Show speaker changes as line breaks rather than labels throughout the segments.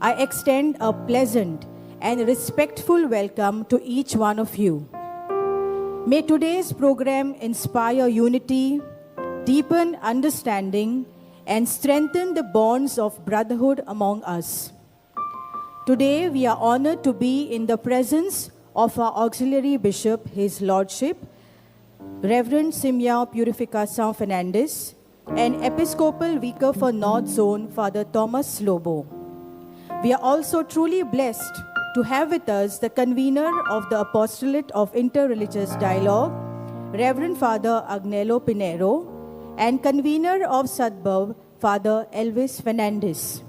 I extend a pleasant and respectful welcome to each one of you. May today's program inspire unity, deepen understanding, and strengthen the bonds of brotherhood among us. Today, we are honored to be in the presence of our Auxiliary Bishop, His Lordship, Reverend Simiao Purificação Fernandes, and Episcopal Vicar for North Zone, Father Thomas Lobo. We are also truly blessed to have with us the convener of the Apostolate of Interreligious Dialogue, Reverend Father Agnelo Pinheiro, and convener of Sadbhav, Father Elvis Fernandes.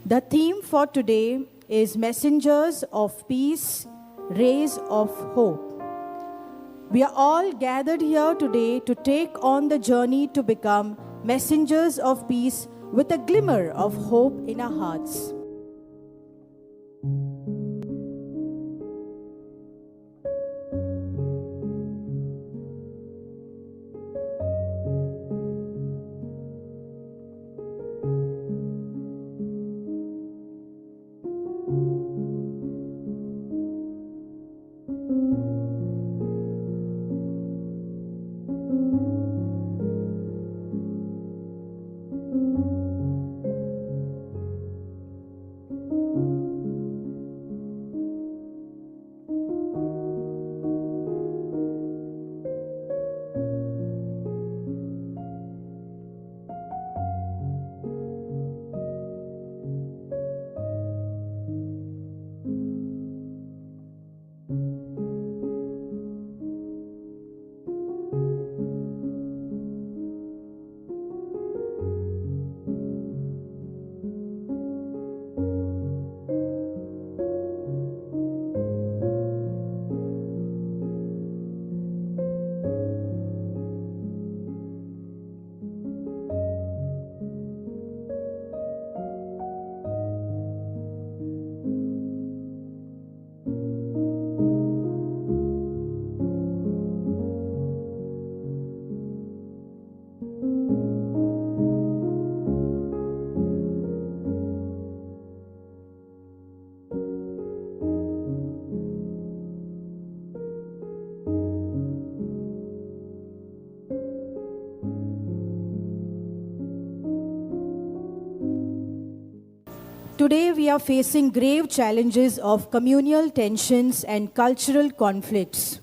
The theme for today is Messengers of Peace, Rays of Hope. We are all gathered here today to take on the journey to become messengers of peace with a glimmer of hope in our hearts. Today, we are facing grave challenges of communal tensions and cultural conflicts.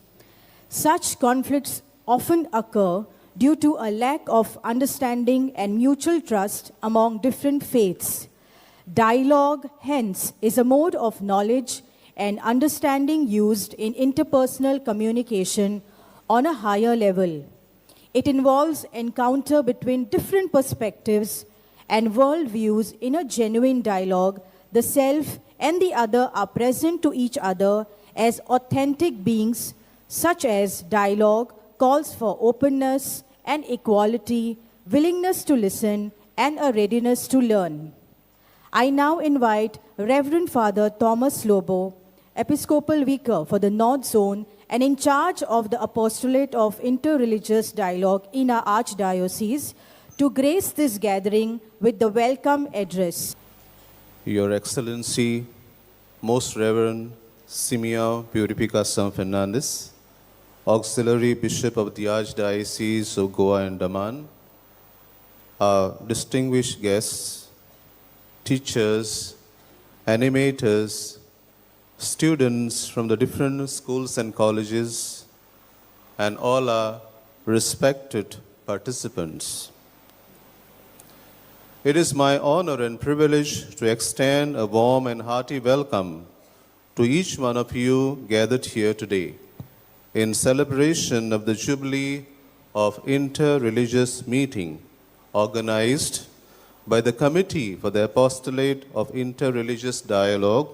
Such conflicts often occur due to a lack of understanding and mutual trust among different faiths. Dialogue, hence, is a mode of knowledge and understanding used in interpersonal communication on a higher level. It involves encounter between different perspectives and worldviews in a genuine dialogue. The self and the other are present to each other as authentic beings, such as dialogue calls for openness and equality, willingness to listen, and a readiness to learn. I now invite Reverend Father Thomas Lobo, Episcopal Vicar for the North Zone and in charge of the Apostolate of Interreligious Dialogue in our Archdiocese, to grace this gathering with the welcome address.
Your Excellency, Most Reverend Simiao Purificação Fernandes, Auxiliary Bishop of the Archdiocese of Goa and Daman, our distinguished guests, teachers, animators, students from the different schools and colleges, and all our respected participants. It is my honor and privilege to extend a warm and hearty welcome to each one of you gathered here today in celebration of the Jubilee of Interreligious Meeting organized by the Committee for the Apostolate of Interreligious Dialogue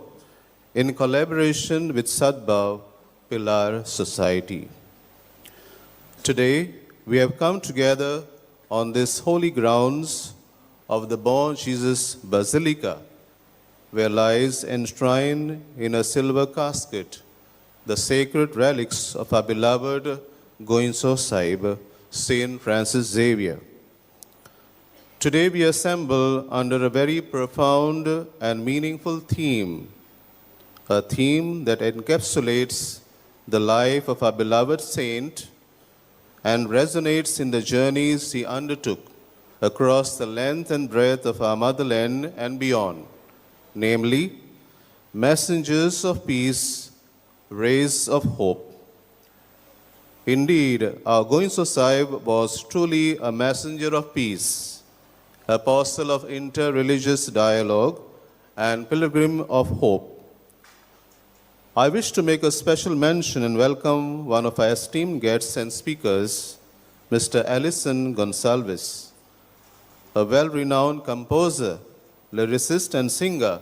in collaboration with Sadbhav Pilar Society. Today, we have come together on this holy grounds of the Born Jesus Basilica, where lies enshrined in a silver casket the sacred relics of our beloved Goencho Sahib, Saint Francis Xavier. Today we assemble under a very profound and meaningful theme, a theme that encapsulates the life of our beloved saint and resonates in the journeys he undertook across the length and breadth of our motherland and beyond, namely, messengers of peace, rays of hope. Indeed, our Goencho Sahib was truly a messenger of peace, apostle of interreligious dialogue, and pilgrim of hope. I wish to make a special mention and welcome one of our esteemed guests and speakers, Mr. Alison Gonsalves, a well renowned composer, lyricist, and singer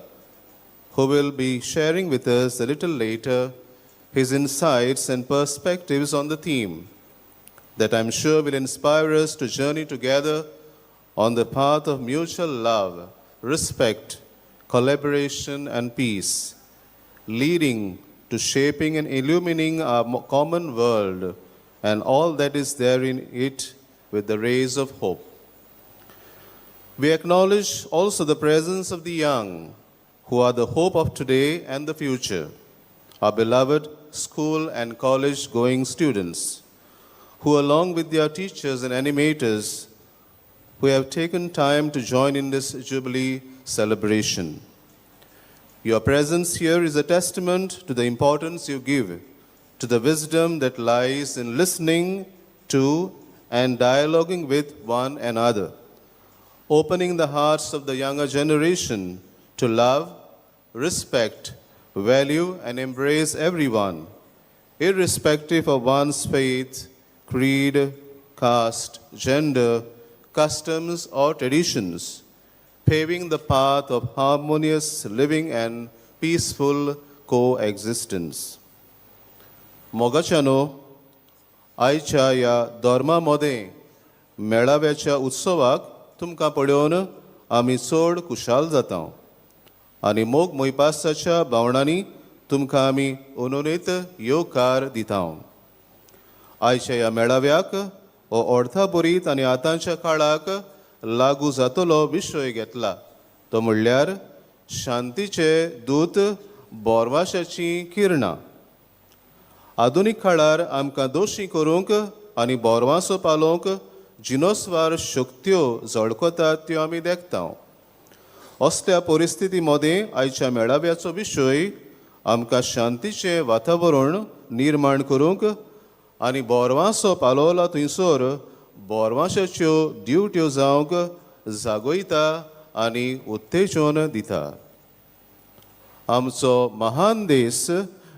who will be sharing with us a little later his insights and perspectives on the theme that I'm sure will inspire us to journey together on the path of mutual love, respect, collaboration, and peace, leading to shaping and illumining our common world and all that is there in it with the rays of hope. We acknowledge also the presence of the young, who are the hope of today and the future, our beloved school and college going students, who, along with their teachers and animators, who have taken time to join in this Jubilee celebration. Your presence here is a testament to the importance you give to the wisdom that lies in listening to and dialoguing with one another, opening the hearts of the younger generation to love, respect, value, and embrace everyone, irrespective of one's faith, creed, caste, gender, customs, or traditions, paving the path of harmonious living and peaceful coexistence. मोगाच्यानो, आयच्या ह्या धर्मा मदें मेळाव्याच्या उत्सवाक तुमकां पळोवन आमी चड खुशाल जाता आनी मोग मोयपासाच्या भावनांनी तुमकां आमी अनूनीत येवकार दिता. आयच्या ह्या मेळाव्याक हो अर्थाभरीत आनी आतांच्या काळाक लागू जातलो विशय घेतला, तो म्हणल्यार शांतीचे दूत, बोरवाशाचीं किरणां. आधुनीक काळार आमकां दोशी करूंक आनी बोरवासो पालोवंक जिनोसवार शक्त्यो झळकतात त्यो आमी देखता. असल्या परिस्थिती मदें आयच्या मेळाव्याचो विशय आमकां शांतीचें वातावरण निर्माण करूंक आनी बोरवासो पालोवला थंयसर बोरवाशाच्यो ड्युट्यो जावंक जागयता आनी उत्तेजन दिता. आमचो महान देश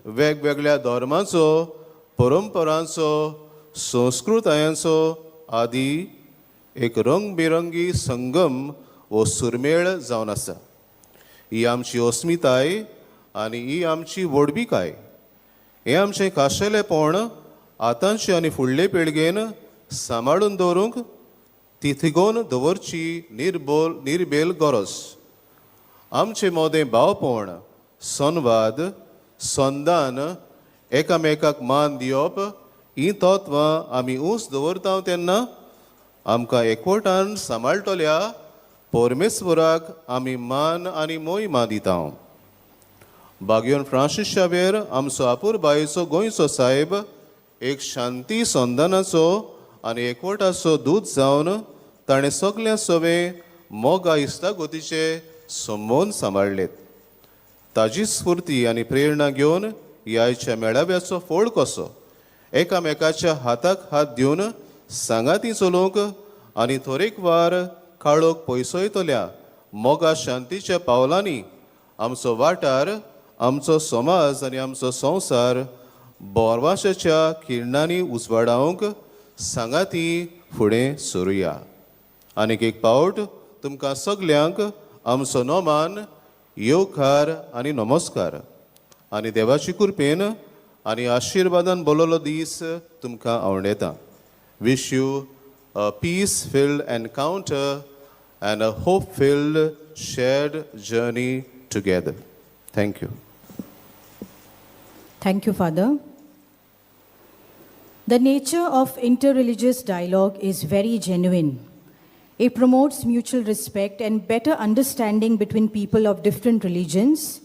वेगवेगळ्या धर्माचो, परंपरांचो, संस्कृतायांचो आदी एक रंगबिरंगी संगम वो सुरमेळ जावन आसा. ही आमची अस्मिताय आनी ही आमची व्हडविकाय. हें आमचें खाशेलेपण आतांचे आनी फुडले पिळगेन सांबाळून दवरूंक ती तिगोवन दवरची निर्बोल निर्बेल गरज. आमचे मदें भावपण, संवाद, संदान, एकामेकाक मान दिवप हीं तत्वां आमी ऊंच दवरता तेन्ना आमकां एकवटान सांबाळटल्या परमेश्वराक आमी मान आनी मोहिमा दिता. बागयोन फ्रांसीस शावेर आमचो आपुरबायेचो गोंयचो साहेब एक शांती संदानाचो आनी एकवटाचो दूत जावन ताणें सगल्या सवे मोगा इश्टागतीचे संबंद सांबाळ्ळेत. ताजी स्फूर्ती आनी प्रेरणा घेवन ह्या मेळाव्याचो फोड कसो एकामेकाच्या हाताक हात दिवन सांगाती चलोवंक आनी थोरेकवार काळोख पयसयतल्या मोगा शांतीच्या पावलांनी आमचो वाठार, आमचो समाज आनी आमचो संवसार बोरवाशाच्या किरणांनी उजवाडावंक सांगाती फुडें सरुया. आनीक एक पावट तुमकां सगल्यांक आमचो नोमान येवकार आनी नमस्कार आनी देवाची कृपेन आनी आशिर्वादान बोललो दीस तुमकां आवडटा. Wish you a peace filled encounter and a hope filled shared journey together. Thank you.
Thank you, Father. The nature of interreligious dialogue is very genuine. It promotes mutual respect and better understanding between people of different religions,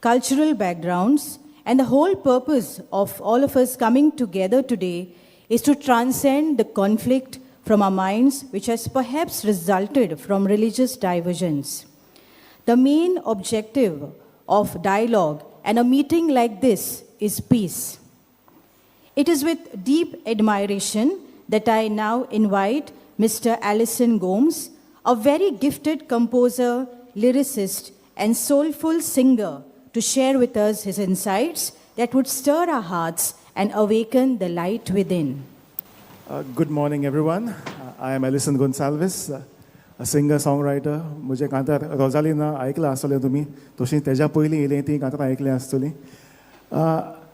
cultural backgrounds, and the whole purpose of all of us coming together today is to transcend the conflict from our minds, which has perhaps resulted from religious divergence. The main objective of dialogue and a meeting like this is peace. It is with deep admiration that I now invite Mr. Allison Gomes, a very gifted composer, lyricist, and soulful singer, to share with us his insights that would stir our hearts and awaken the light within.
Good morning, everyone. I am Alison Gonsalves, a singer-songwriter. म्हजें कांतार रोजालिना आयकलां आसतलें तुमी, तशी तेज्या पयलीं येयलें ती कांतार आयकलीं आसतलीं.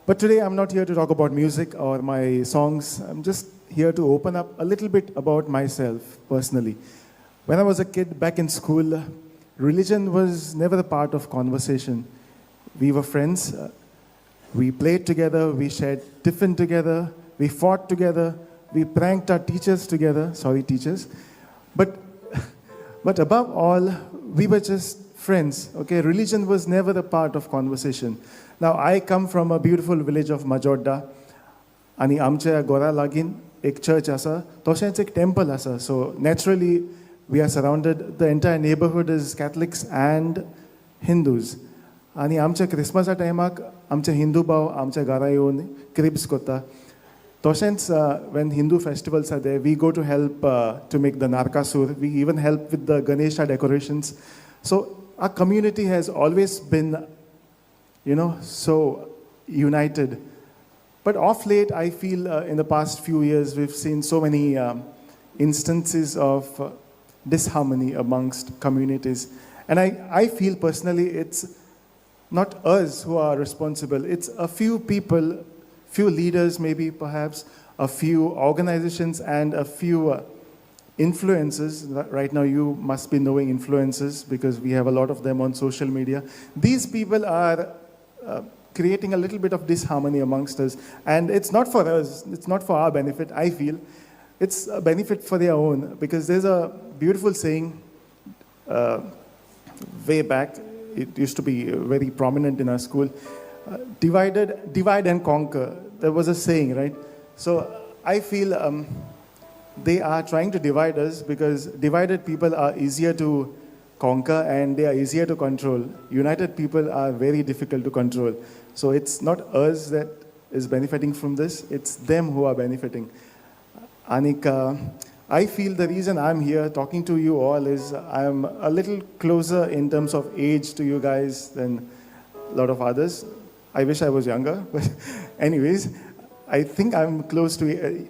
But today I'm not here to talk about music or my songs. I'm just here to open up a little bit about myself personally. When I was a kid back in school, religion was never a part of conversation. We were friends. We played together, we shared tiffin together, we fought together, we pranked our teachers together. Sorry, teachers. But above all, we were just friends. Okay, religion was never a part of conversation. Now, I come from a beautiful village of Majorda. आनी आमच्या घरा लागीं एक church आसा, तशेंच एक temple आसा. So naturally we are surrounded, the entire neighbourhood is Catholics and Hindus. आनी आमच्या क्रिसमसा टायमाक आमचे हिंदू भाव आमच्या घरा येवन क्रिब्स करता. तशेंच when Hindu festivals are there, we go to help to make the Narakasur. We even help with the Ganesha decorations. So our community has always been so united. But off late, I feel in the past few years, we've seen so many instances of disharmony amongst communities. And I feel personally it's not us who are responsible. It's a few people, few leaders maybe perhaps, a few organizations and a few influencers. Right now you must be knowing influencers because we have a lot of them on social media. These people are creating a little bit of disharmony amongst us. And it's not for us, it's not for our benefit, I feel. It's a benefit for their own, because there's a beautiful saying way back, it used to be very prominent in our school, divide and conquer. There was a saying, right? So I feel they are trying to divide us because divided people are easier to conquer and they are easier to control. United people are very difficult to control. So it's not us that is benefiting from this, it's them who are benefiting. Anik, I feel the reason I'm here talking to you all is I'm a little closer in terms of age to you guys than a lot of others. I wish I was younger, but anyways, I think I'm close to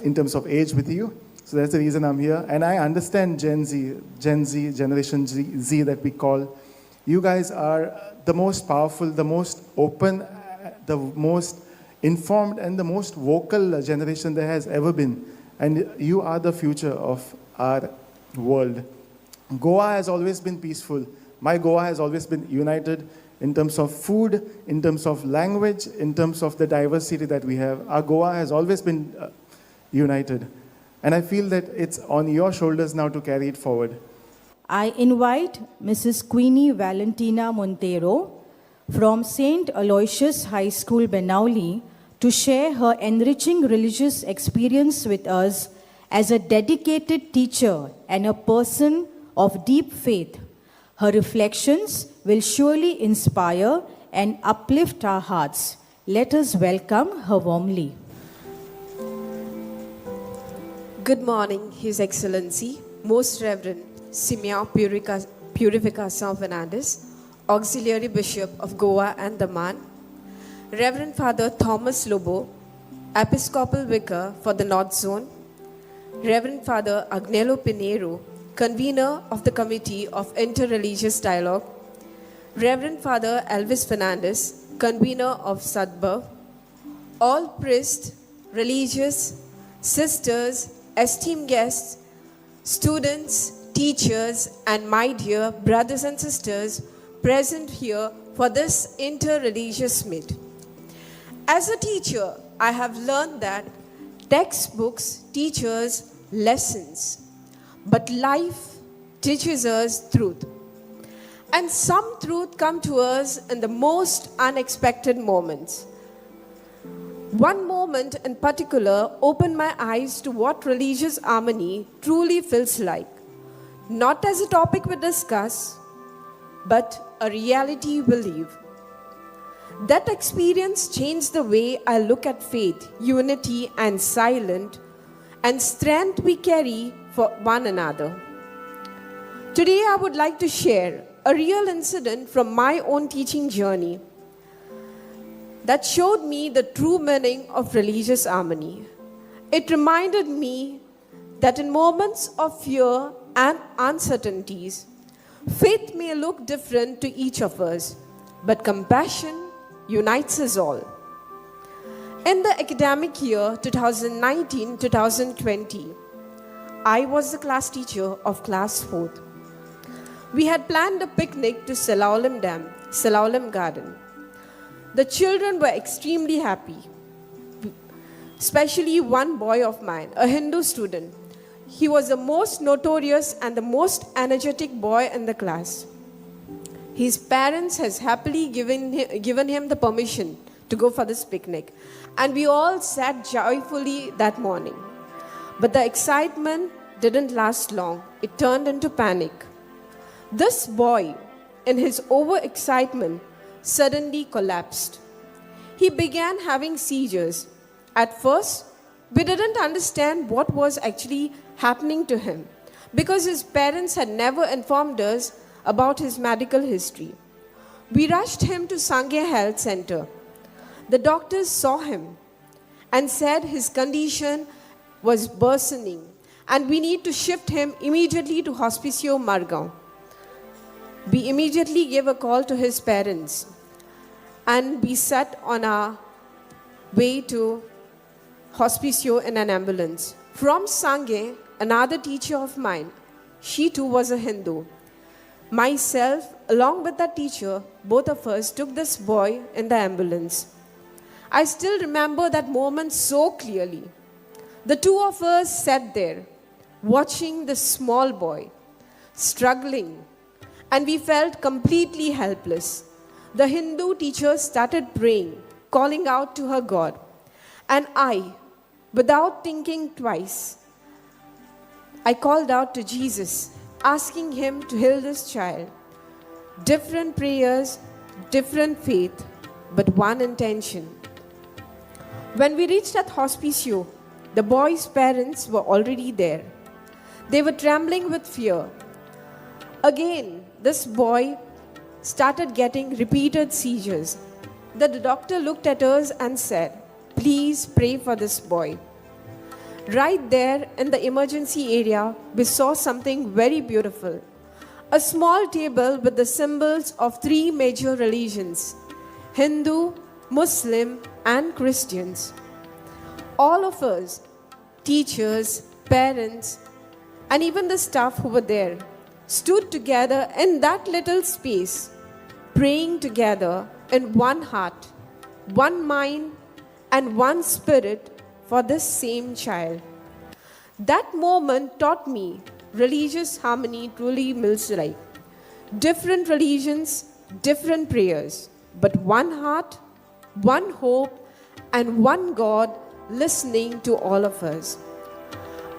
in terms of age with you. So that's the reason I'm here. And I understand Gen Z, Gen Z, Generation Z that we call. You guys are the most powerful, the most open, the most informed, and the most vocal generation there has ever been. And you are the future of our world. Goa has always been peaceful. My Goa has always been united in terms of food, in terms of language, in terms of the diversity that we have. Our Goa has always been united. And I feel that it's on your shoulders now to carry it forward.
I invite Mrs. Queenie Valentina Montero from St. Aloysius High School, Benaulim, to share her enriching religious experience with us as a dedicated teacher and a person of deep faith. Her reflections will surely inspire and uplift our hearts. Let us welcome her warmly.
Good morning, His Excellency, Most Reverend Simeon Purificação Fernandes, Auxiliary Bishop of Goa and Daman, Reverend Father Thomas Lobo, Episcopal Vicar for the North Zone, Reverend Father Agnelo Pinheiro, Convener of the Committee of Interreligious Dialogue, Reverend Father Elvis Fernandes, Convener of Sadbhav, all priests, religious, sisters, esteemed guests, students, teachers, and my dear brothers and sisters present here for this interreligious meet. As a teacher, I have learned that textbooks teach us lessons, But life teaches us truth. And some truth come to us in the most unexpected moments. One moment in particular opened my eyes to what religious harmony truly feels like. Not as a topic we discuss, but a reality we live. That experience changed the way I look at faith, unity, and silent, and strength we carry for one another. Today, I would like to share a real incident from my own teaching journey that showed me the true meaning of religious harmony. It reminded me that in moments of fear and uncertainties, faith may look different to each of us, but compassion unites us all. In the academic year 2019-2020, I was the class teacher of class 4th. We had planned a picnic to Selaulim Dam, Selaulim Garden. The children were extremely happy, especially one boy of mine, a Hindu student. He was the most notorious and the most energetic boy in the class. His parents has happily given him the permission to go for this picnic. And we all sat joyfully that morning. But the excitement didn't last long. It turned into panic. This boy, in his overexcitement, suddenly collapsed. He began having seizures. At first, we didn't understand what was actually happening to him because his parents had never informed us about his medical history. We rushed him to Sangye Health Center. The doctors saw him and said his condition was worsening and we need to shift him immediately to Hospicio Margao. We immediately gave a call to his parents and we set on our way to Hospicio in an ambulance. From Sangye, another teacher of mine, she too was a Hindu. Myself, along with that teacher, both of us took this boy in the ambulance. I still remember that moment so clearly. The two of us sat there, watching the small boy, struggling, and we felt completely helpless. The Hindu teacher started praying, calling out to her God. And I, without thinking twice, I called out to Jesus, asking him to heal this child. Different prayers, different faith, but one intention. When we reached at Hospicio, the boy's parents were already there. They were trembling with fear. Again, this boy started getting repeated seizures. The doctor looked at us and said, "Please pray for this boy." Right there in the emergency area, we saw something very beautiful. A small table with the symbols of three major religions, Hindu, Muslim, and Christians. All of us, teachers, parents, and even the staff who were there, stood together in that little space, praying together in one heart, one mind, and one spirit for this same child. That moment taught me religious harmony truly means like different religions, different prayers, but one heart, one hope, and one God listening to all of us.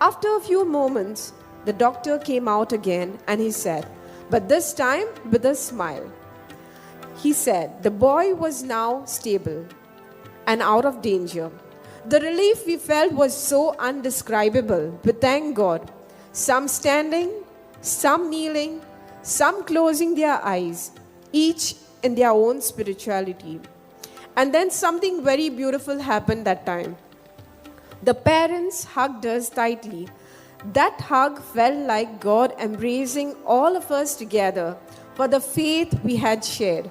After a few moments, the doctor came out again and he said, but this time with a smile. He said the boy was now stable and out of danger. The relief we felt was so undescribable, but thank God. Some standing, some kneeling, some closing their eyes, each in their own spirituality. And then something very beautiful happened that time. The parents hugged us tightly. That hug felt like God embracing all of us together for the faith we had shared.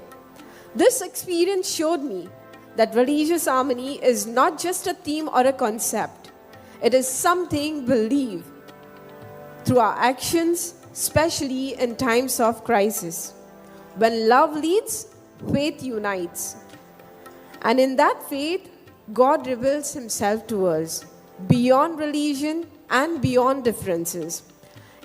This experience showed me that religious harmony is not just a theme or a concept. It is something we live through our actions, especially in times of crisis. When love leads, faith unites. And in that faith, God reveals himself to us, beyond religion and beyond differences.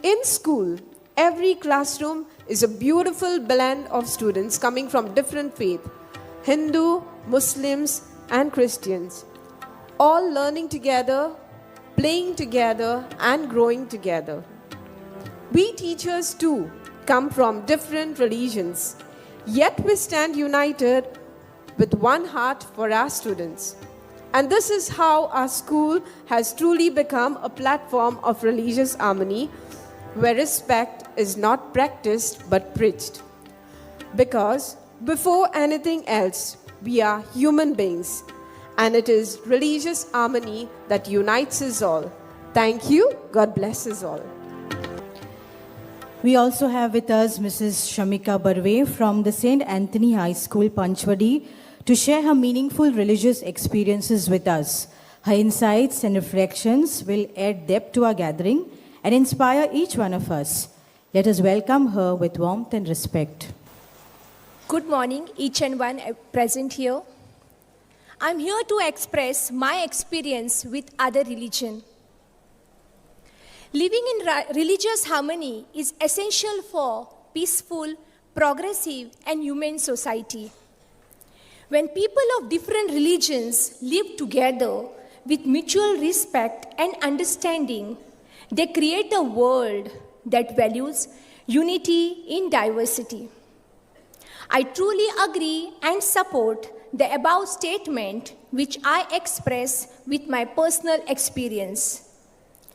In school, every classroom is a beautiful blend of students coming from different faith, Hindu, Muslims, and Christians, all learning together, playing together, and growing together. We teachers too come from different religions, yet we stand united with one heart for our students. And this is how our school has truly become a platform of religious harmony where respect is not practiced but preached. Because before anything else, we are human beings, and it is religious harmony that unites us all. Thank you. God bless us all.
We also have with us Mrs. Shamika Barve from the St. Anthony High School, Panchwadi, to share her meaningful religious experiences with us. Her insights and reflections will add depth to our gathering and inspire each one of us. Let us welcome her with warmth and respect.
Good morning, each and one present here. I'm here to express my experience with other religion. Living in religious harmony is essential for peaceful, progressive, and humane society. When people of different religions live together with mutual respect and understanding, they create a world that values unity in diversity. I truly agree and support the above statement, which I express with my personal experience.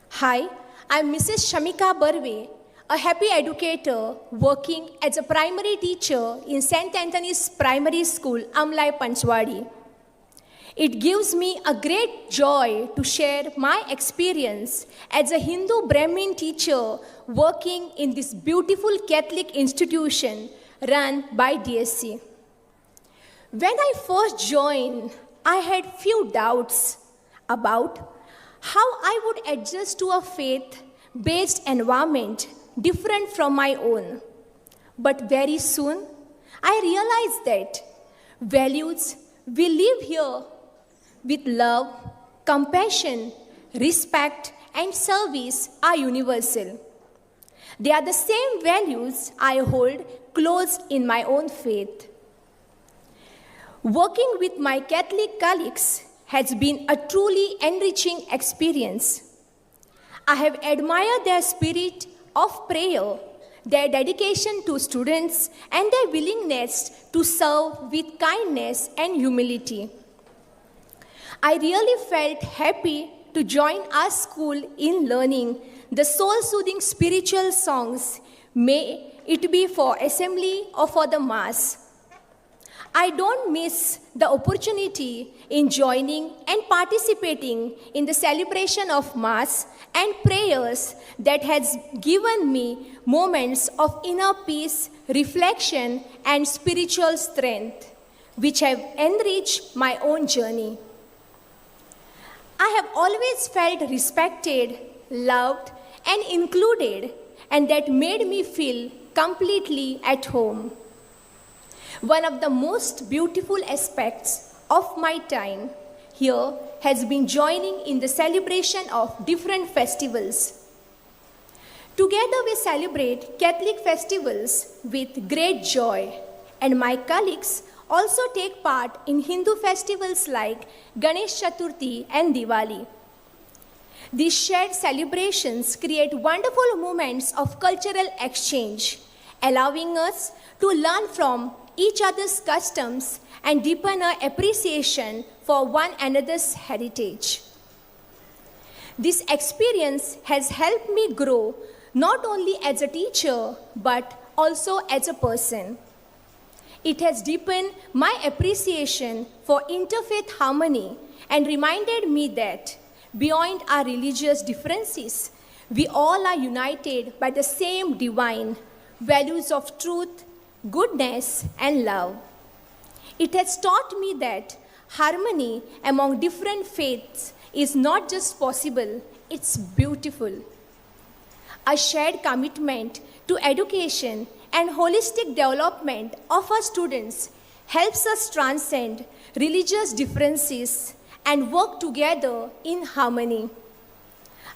Hi, I'm Mrs. Shamika Barve, a happy educator working as a primary teacher in St. Anthony's Primary School, Amlai, Panchwadi. It gives me a great joy to share my experience as a Hindu Brahmin teacher working in this beautiful Catholic institution run by DSC. When I first joined, I had few doubts about how I would adjust to a faith-based environment different from my own. But very soon, I realized that values we live here with love, compassion, respect, and service are universal. They are the same values I hold close in my own faith. Working with my Catholic colleagues has been a truly enriching experience. I have admired their spirit of prayer, their dedication to students, and their willingness to serve with kindness and humility. I really felt happy to join our school in learning the soul-soothing spiritual songs, may it be for assembly or for the Mass. I don't miss the opportunity in joining and participating in the celebration of Mass and prayers that has given me moments of inner peace, reflection, and spiritual strength, which have enriched my own journey. I have always felt respected, loved, and included, and that made me feel completely at home. One of the most beautiful aspects of my time here has been joining in the celebration of different festivals. Together we celebrate Catholic festivals with great joy, and my colleagues also take part in Hindu festivals like Ganesh Chaturthi and Diwali. These shared celebrations create wonderful moments of cultural exchange, allowing us to learn from each other's customs and deepen our appreciation for one another's heritage. This experience has helped me grow not only as a teacher, but also as a person. It has deepened my appreciation for interfaith harmony and reminded me that beyond our religious differences, we all are united by the same divine values of truth, goodness, and love. It has taught me that harmony among different faiths is not just possible, it's beautiful. A shared commitment to education and holistic development of our students helps us transcend religious differences and work together in harmony.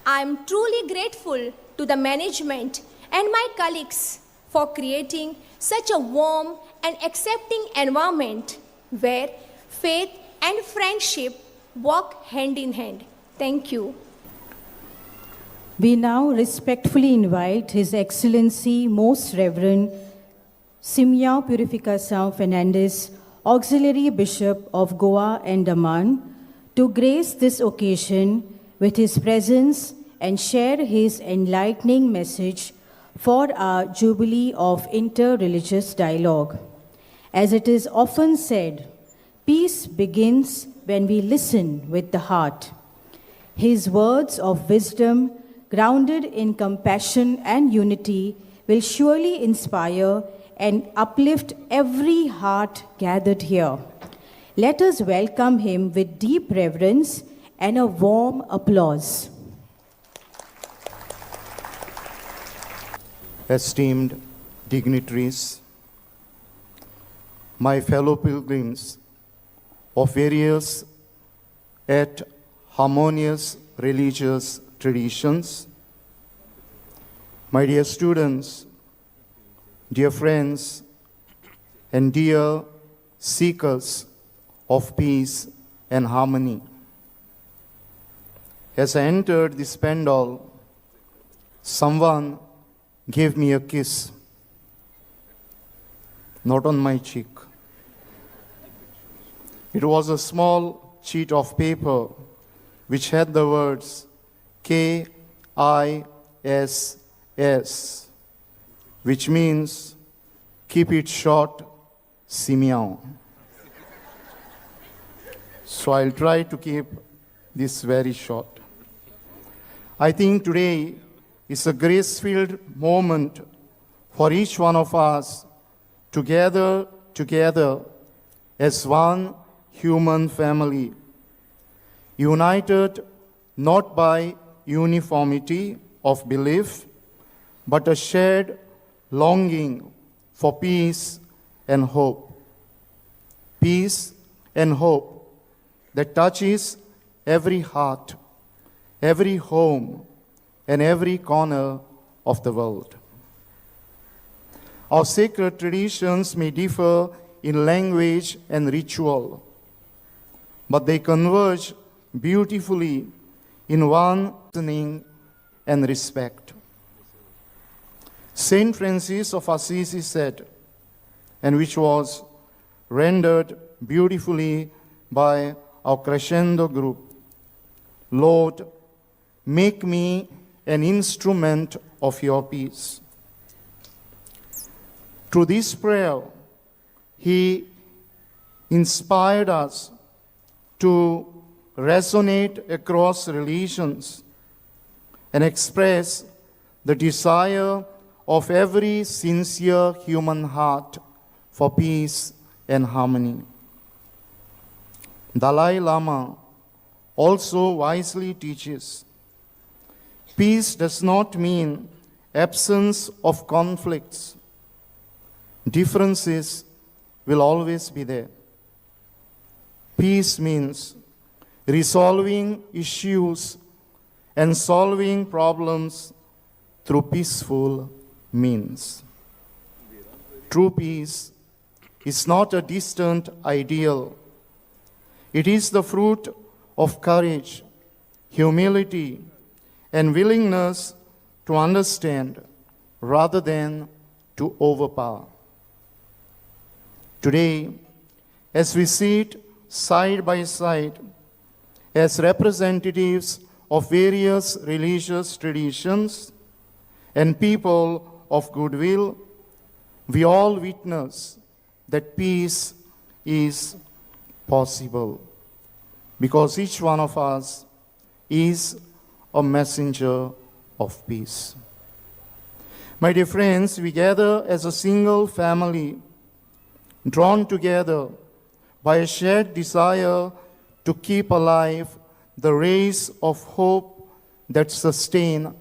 I am truly grateful to the management and my colleagues for creating such a warm and accepting environment where faith and friendship walk hand in hand. Thank you.
We now respectfully invite His Excellency Most Reverend Simiao Purificação Fernandes, Auxiliary Bishop of Goa and Daman, to grace this occasion with his presence and share his enlightening message for our Jubilee of Interreligious Dialogue. As it is often said, peace begins when we listen with the heart. His words of wisdom, grounded in compassion and unity, will surely inspire and uplift every heart gathered here. Let us welcome him with deep reverence and a warm applause.
Esteemed dignitaries, my fellow pilgrims of various yet harmonious religious traditions, my dear students, dear friends, and dear seekers of peace and harmony. As I entered this pandal, someone gave me a kiss, not on my cheek. It was a small sheet of paper which had the words KISS, which means keep it short, Simiao. So I'll try to keep this very short. I think today is a grace-filled moment for each one of us to gather together as one human family, united not by uniformity of belief, but a shared longing for peace and hope. Peace and hope that touches every heart, every home, and every corner of the world. Our sacred traditions may differ in language and ritual, but they converge beautifully in one listening and respect. Saint Francis of Assisi said, and which was rendered beautifully by our Crescendo group, Lord, make me an instrument of your peace. Through this prayer, he inspired us to resonate across religions and express the desire of every sincere human heart for peace and harmony. Dalai Lama also wisely teaches, peace does not mean absence of conflicts. Differences will always be there. Peace means resolving issues and solving problems through peaceful means. True peace is not a distant ideal. It is the fruit of courage, humility, and willingness to understand rather than to overpower. Today, as we sit side by side as representatives of various religious traditions and people of goodwill, we all witness that peace is possible because each one of us is a messenger of peace. My dear friends, we gather as a single family, drawn together by a shared desire to keep alive the rays of hope that sustain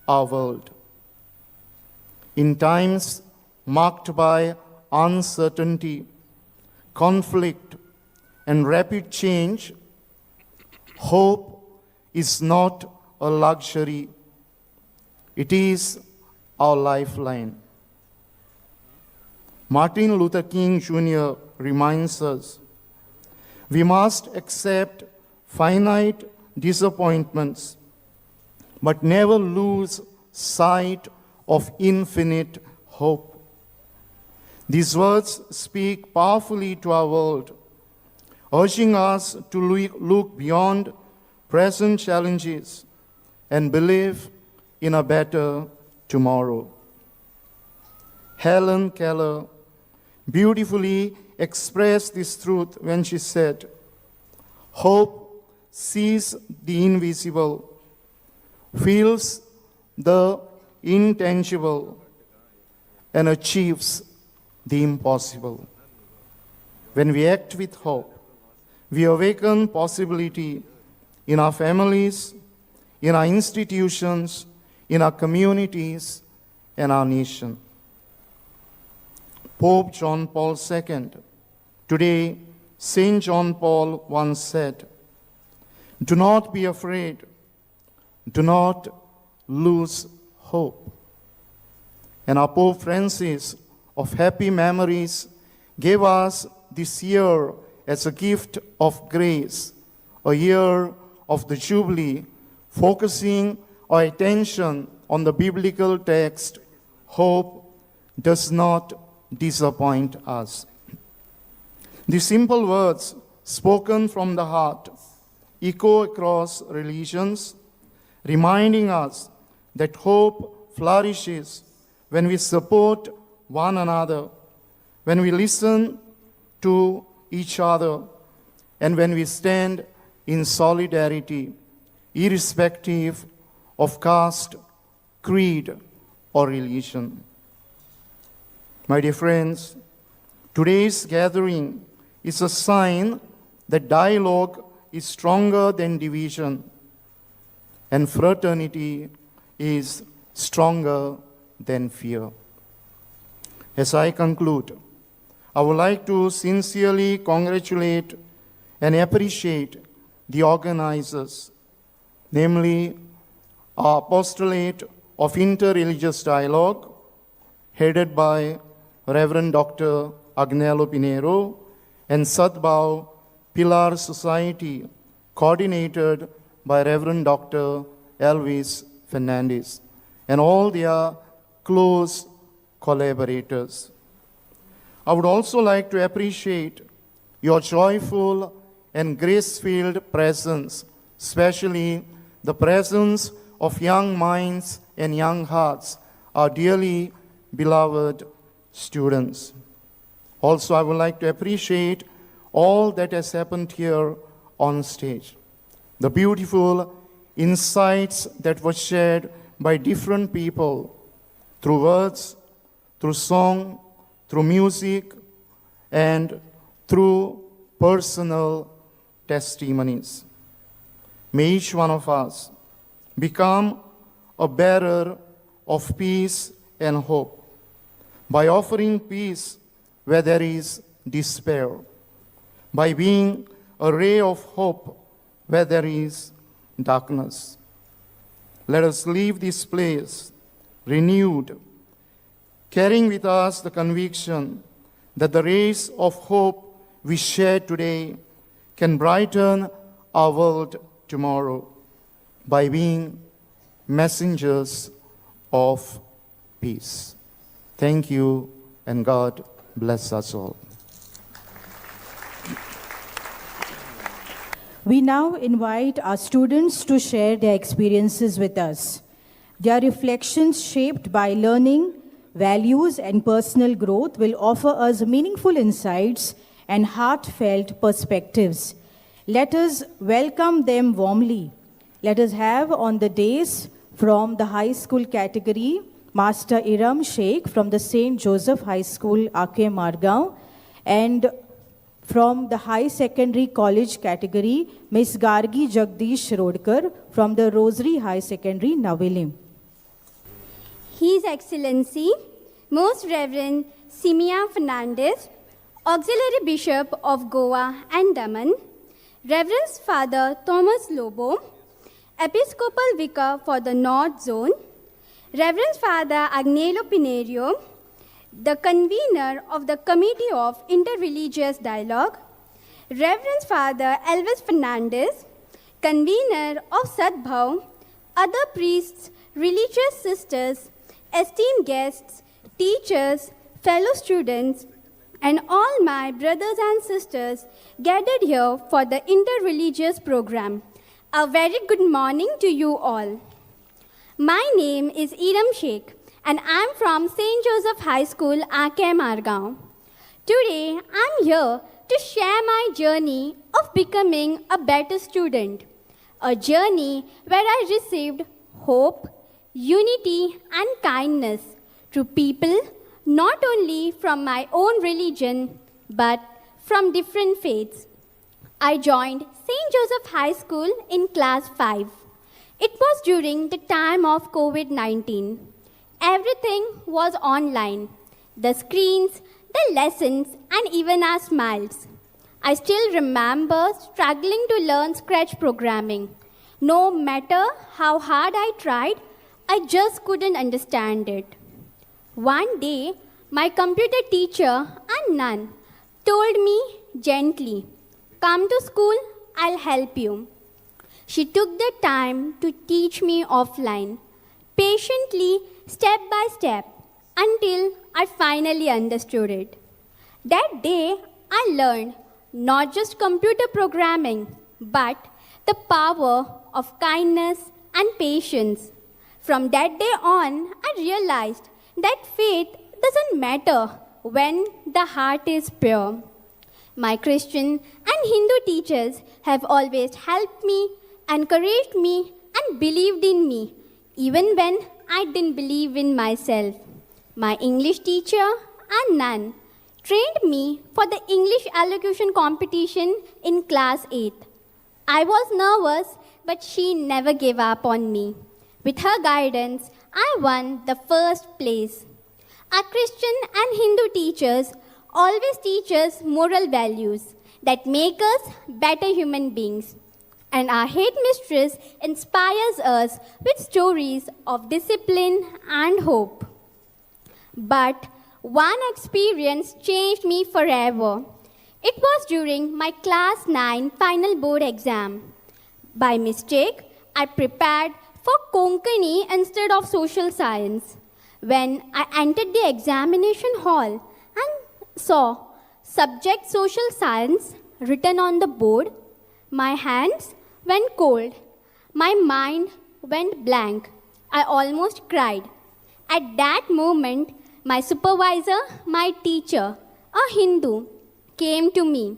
our world. In times marked by uncertainty, conflict, and rapid change, hope is not a luxury, it is our lifeline. Martin Luther King Jr. reminds us we must accept finite disappointments, but never lose sight of infinite hope. These words speak powerfully to our world, urging us to look beyond present challenges and believe in a better tomorrow. Helen Keller beautifully expressed this truth when she said, "Hope sees the invisible, feels the intangible, and achieves the impossible." When we act with hope, we awaken possibility in our families, in our institutions, in our communities, and our nation. Pope John Paul II, today Saint John Paul once said, "Do not be afraid, do not lose hope." And our Pope Francis of happy memories gave us this year as a gift of grace, a year of the Jubilee, focusing our attention on the biblical text, "Hope does not disappoint us." The simple words spoken from the heart echo across religions, reminding us that hope flourishes when we support one another, when we listen to each other, and when we stand in solidarity, irrespective of caste, creed, or religion. My dear friends, today's gathering is a sign that dialogue is stronger than division, and fraternity is stronger than fear. As I conclude, I would like to sincerely congratulate and appreciate the organizers, namely our Apostolate of Interreligious Dialogue, headed by Reverend Dr. Agnelo Pinheiro, and Sadbhav Pilar Society, coordinated by Reverend Dr. Elvis Fernandez, and all their close collaborators. I would also like to appreciate your joyful and grace-filled presence, especially the presence of young minds and young hearts, our dearly beloved students. Also, I would like to appreciate all that has happened here on stage, the beautiful insights that were shared by different people through words, through song, through music, and through personal testimonies. May each one of us become a bearer of peace and hope by offering peace where there is despair, by being a ray of hope where there is darkness. Let us leave this place renewed, carrying with us the conviction that the rays of hope we share today can brighten our world tomorrow by being messengers of peace. Thank you, and God bless us all.
We now invite our students to share their experiences with us. Their reflections, shaped by learning, values, and personal growth, will offer us meaningful insights and heartfelt perspectives. Let us welcome them warmly. Let us have on the dais from the high school category, Master Iram Sheikh from the St. Joseph High School, Ake Margao, and from the High Secondary College category, Ms. Gargi Jagdish Shirodkar from the Rosary High Secondary, Navelim.
His Excellency, Most Reverend Simea Fernandez, Auxiliary Bishop of Goa and Daman, Reverend Father Thomas Lobo, Episcopal Vicar for the North Zone, Reverend Father Agnelo Pinerio, the convener of the Committee of Interreligious Dialogue, Reverend Father Elvis Fernandez, convener of Sadbhav, other priests, religious sisters, esteemed guests, teachers, fellow students, and all my brothers and sisters gathered here for the interreligious program. A very good morning to you all. My name is Iram Sheikh, and I'm from St. Joseph High School, Ake Margaon. Today, I'm here to share my journey of becoming a better student, a journey where I received hope, unity, and kindness through people not only from my own religion, but from different faiths. I joined St. Joseph High School in class 5. It was during the time of COVID-19. Everything was online. The screens, the lessons, and even our smiles. I still remember struggling to learn Scratch programming. No matter how hard I tried, I just couldn't understand it. One day, my computer teacher, a nun, told me gently, "Come to school, I'll help you." She took the time to teach me offline, patiently, step by step, until I finally understood it. That day, I learned not just computer programming, but the power of kindness and patience. From that day on, I realized that faith doesn't matter when the heart is pure. My Christian and Hindu teachers have always helped me, encouraged me, and believed in me, even when I didn't believe in myself. My English teacher, a nun, trained me for the English elocution competition in class 8. I was nervous, but she never gave up on me. With her guidance, I won the first place. Our Christian and Hindu teachers always teach us moral values that make us better human beings. And our headmistress inspires us with stories of discipline and hope. But one experience changed me forever. It was during my class 9 final board exam. By mistake, I prepared for Konkani instead of social science. When I entered the examination hall and saw subject social science written on the board, my hands went cold. My mind went blank. I almost cried. At that moment, my supervisor, my teacher, a Hindu, came to me.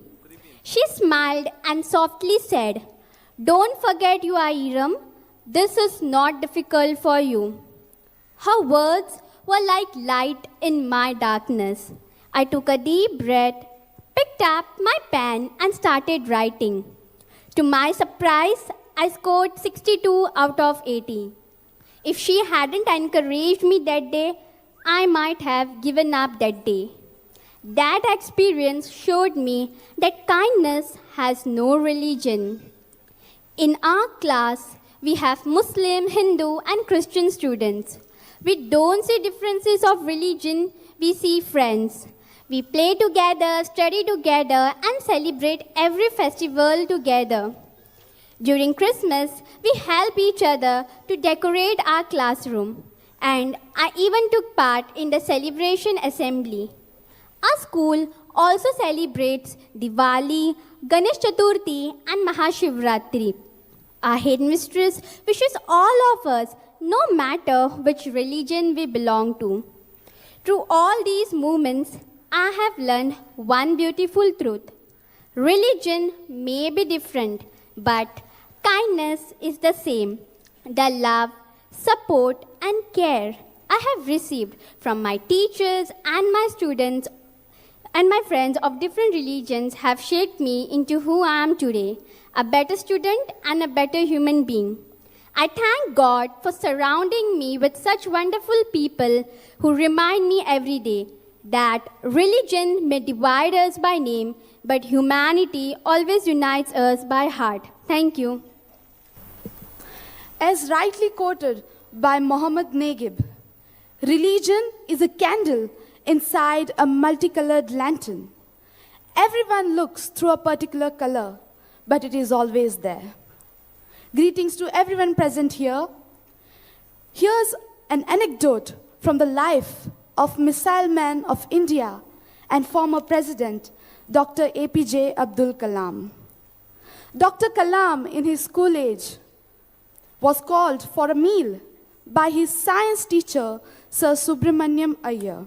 She smiled and softly said, "Don't forget you are Iram. This is not difficult for you." Her words were like light in my darkness. I took a deep breath, picked up my pen, and started writing. To my surprise, I scored 62 out of 80. If she hadn't encouraged me that day, I might have given up that day. That experience showed me that kindness has no religion. In our class, we have Muslim, Hindu, and Christian students. We don't see differences of religion, we see friends. We play together, study together, and celebrate every festival together. During Christmas, we help each other to decorate our classroom. And I even took part in the celebration assembly. Our school also celebrates Diwali, Ganesh Chaturthi, and Mahashivratri. Our headmistress wishes all of us, no matter which religion we belong to. Through all these movements, I have learned one beautiful truth. Religion may be different, but kindness is the same. The love, support, and care I have received from my teachers and my students and my friends of different religions have shaped me into who I am today, a better student and a better human being. I thank God for surrounding me with such wonderful people who remind me every day that religion may divide us by name, but humanity always unites us by heart. Thank you.
As rightly quoted by Mohammed Naguib, religion is a candle inside a multicolored lantern. Everyone looks through a particular color, but it is always there. Greetings to everyone present here. Here's an anecdote from the life of Missile Man of India and former President Dr. APJ Abdul Kalam. Dr. Kalam, in his school age, was called for a meal by his science teacher, Sir Subramaniam Iyer.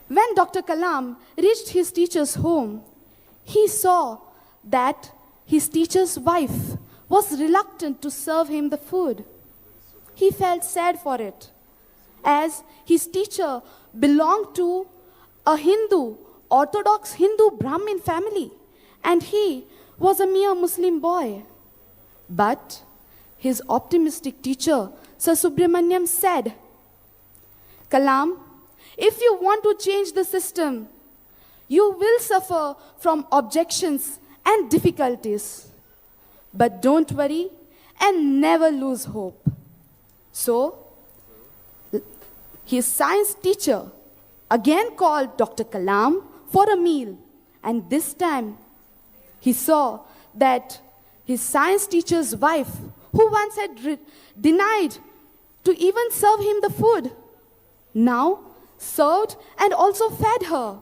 When Dr. Kalam reached his teacher's home, he saw that his teacher's wife was reluctant to serve him the food. He felt sad for it, as his teacher belonged to a Hindu, Orthodox Hindu Brahmin family, and he was a mere Muslim boy. But his optimistic teacher, Sir Subramaniam, said, "Kalam, if you want to change the system, you will suffer from objections and difficulties. But don't worry and never lose hope." So, his science teacher again called Dr. Kalam for a meal, and this time he saw that his science teacher's wife, who once had denied to even serve him the food, now served and also fed her.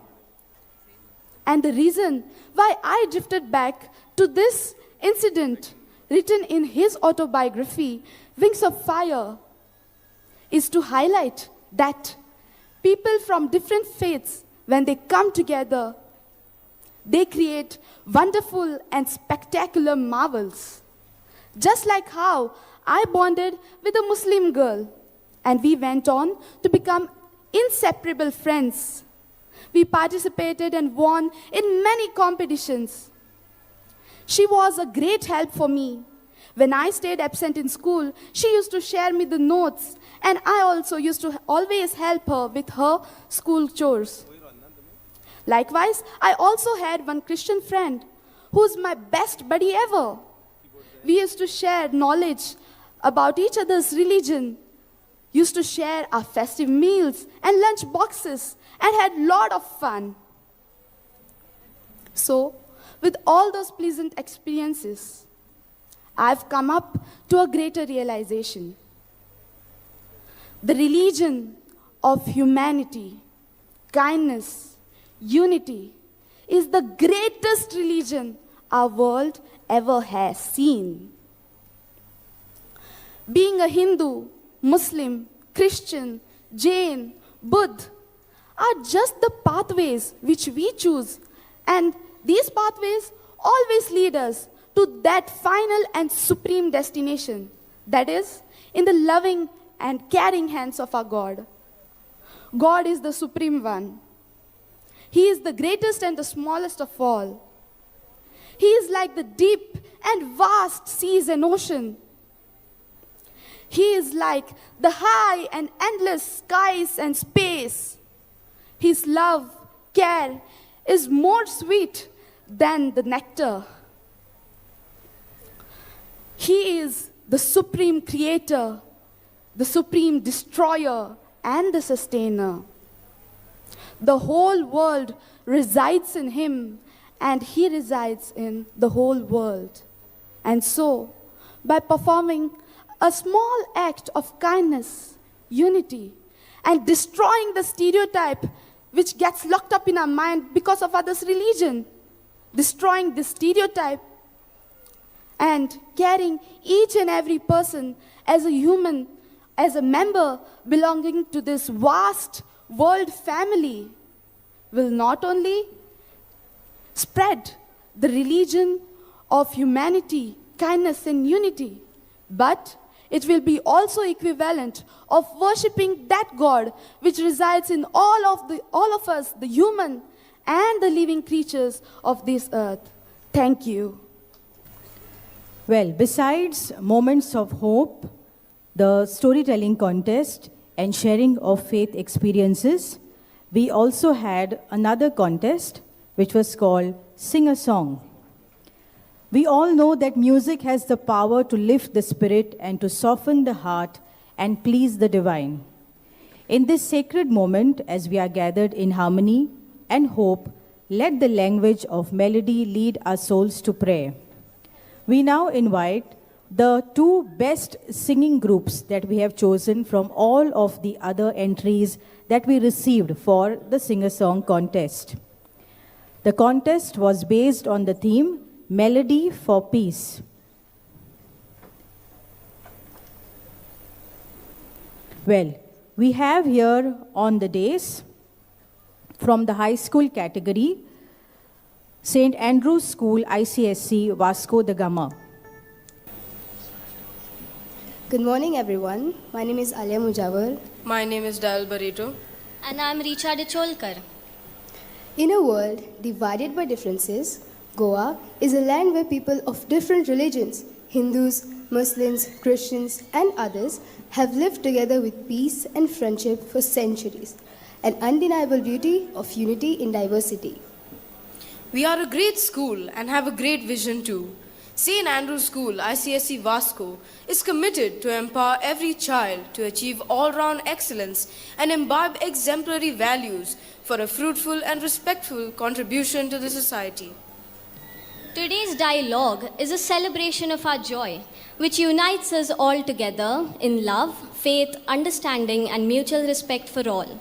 And the reason why I drifted back to this incident written in his autobiography, Wings of Fire, is to highlight that people from different faiths, when they come together, they create wonderful and spectacular marvels. Just like how I bonded with a Muslim girl, and we went on to become inseparable friends. We participated and won in many competitions. She was a great help for me. When I stayed absent in school, she used to share me the notes, and I also used to always help her with her school chores. Likewise, I also had one Christian friend who's my best buddy ever. We used to share knowledge about each other's religion, used to share our festive meals and lunch boxes, and had a lot of fun. So, with all those pleasant experiences, I've come up to a greater realization. The religion of humanity, kindness, unity is the greatest religion our world ever has seen. Being a Hindu, Muslim, Christian, Jain, Buddha are just the pathways which we choose, and these pathways always lead us to that final and supreme destination, that is, in the loving and caring hands of our God. God is the supreme one. He is the greatest and the smallest of all. He is like the deep and vast seas and ocean. He is like the high and endless skies and space. His love, care is more sweet than the nectar. He is the supreme creator, the supreme destroyer, and the sustainer. The whole world resides in him, and he resides in the whole world. And so, by performing a small act of kindness, unity, and destroying the stereotype which gets locked up in our mind because of others' religion, destroying this stereotype and caring each and every person as a human, as a member belonging to this vast world family, will not only spread the religion of humanity, kindness and unity, but it will be also equivalent of worshipping that God which resides in all of us, the human and the living creatures of this earth. Thank you.
Well, besides moments of hope, the storytelling contest, and sharing of faith experiences, we also had another contest which was called Sing a Song. We all know that music has the power to lift the spirit and to soften the heart and please the divine. In this sacred moment, as we are gathered in harmony and hope, let the language of melody lead our souls to prayer. We now invite the two best singing groups that we have chosen from all of the other entries that we received for the Sing-A-Song contest. The contest was based on the theme Melody for Peace. Well, we have here on the dais from the high school category, St. Andrew's School, ICSC, Vasco da Gama.
Good morning, everyone. My name is Alia Mujawar.
My name is Dal Barreto.
And I'm Richa Cholkar.
In a world divided by differences, Goa is a land where people of different religions, Hindus, Muslims, Christians, and others, have lived together with peace and friendship for centuries, an undeniable beauty of unity in diversity.
We are a great school and have a great vision too. St. Andrew's School, ICSC Vasco, is committed to empower every child to achieve all-round excellence and imbibe exemplary values for a fruitful and respectful contribution to the society.
Today's dialogue is a celebration of our joy, which unites us all together in love, faith, understanding, and mutual respect for all.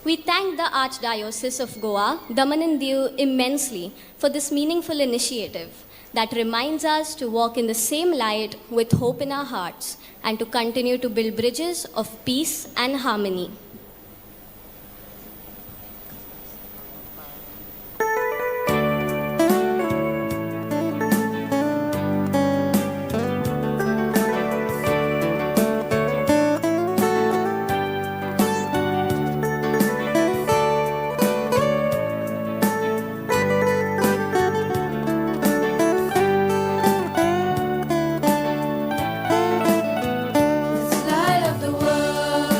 We thank the Archdiocese of Goa, Daman and Diu immensely for this meaningful initiative that reminds us to walk in the same light with hope in our hearts and to continue to build bridges of peace and harmony.
Light of the world.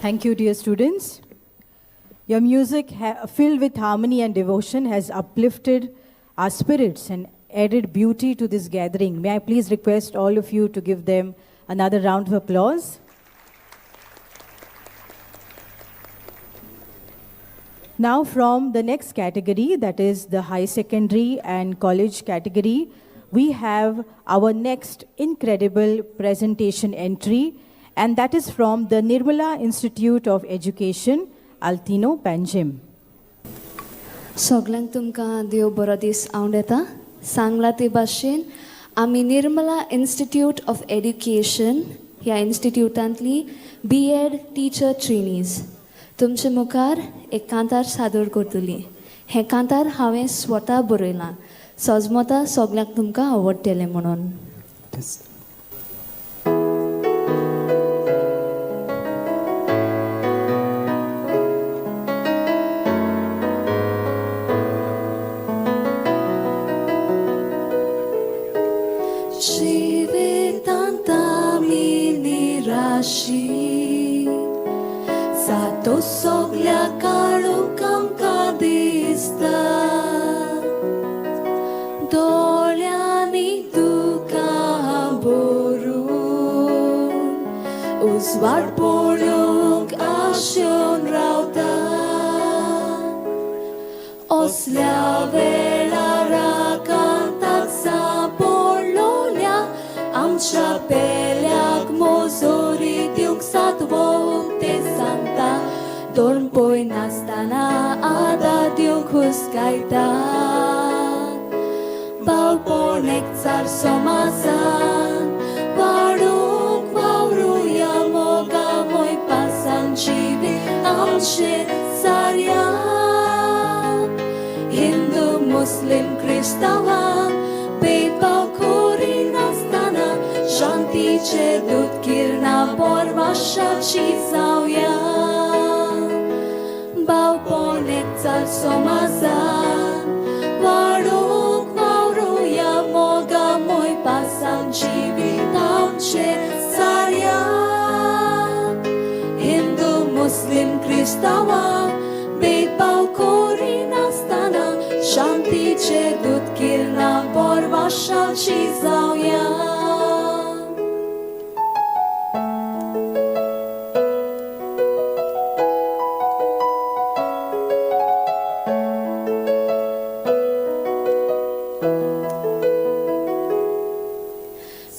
Thank you, dear students. Your music, filled with harmony and devotion, has uplifted our spirits and added beauty to this gathering. May I please request all of you to give them another round of applause? Now, from the next category, that is the high secondary and college category, we have our next incredible presentation entry, and that is from the Nirmala Institute of Education, Altino, Panjim.
सगल्यांक तुमकां देव बरो दीस आंवडेता. सांगला ते भाशेन आमी निर्मला इन्स्टिट्यूट ऑफ एड्युकेशन ह्या इन्स्टिट्यूटांतली बी एड टिचर ट्रेनीज तुमचे मुखार एक कांतार सादर करतली. हें कांतार हांवें स्वता बरयलां. सजमता सगल्यांक तुमकां आवडटलें म्हणून. जिवितांत आमी निराशी जातो, सगल्या काळोख आमकां दिसता, दोळ्यांनी दुकां भरून उजवाड पळोवंक आशेवन रावता. असल्या वेळार कांताक सांपडलोल्या आमच्या पेल्याक मोजोरी दिवंक सातवो उक्तें सांगता, दोन पळय नासतना आदार दिवंक हुस्कायता. भावपण एकचार समाजान वाडूंक वावरुया, मोगामय पासान जिवीत आमचें सारया. हिंदू मुस्लिम क्रिस्तांवां भेदभाव करिनासतना शांतीचे दूत किरणां पोरवाशाची जावया. भावपण एकचार समाजान वाडूंक वावरुया, मोगामय पासान जिवीत आमचें सारया. हिंदू मुस्लिम क्रिस्तांवां भेदभाव करिनासतना शांतीचे दूत किरणां पोरवाशाची जावया.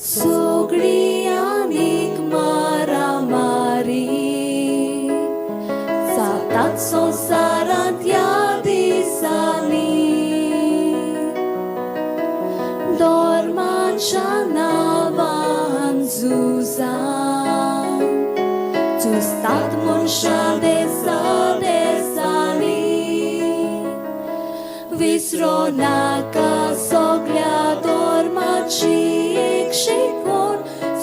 सगळी आनीक मारामारी जातात संवसारांत ह्या दिसांनी, धर्माच्या नांवान झुजां झुजतात मनशां देसा देसांनी. विसरो नाका सगळ्या धर्माची एक शिकवण,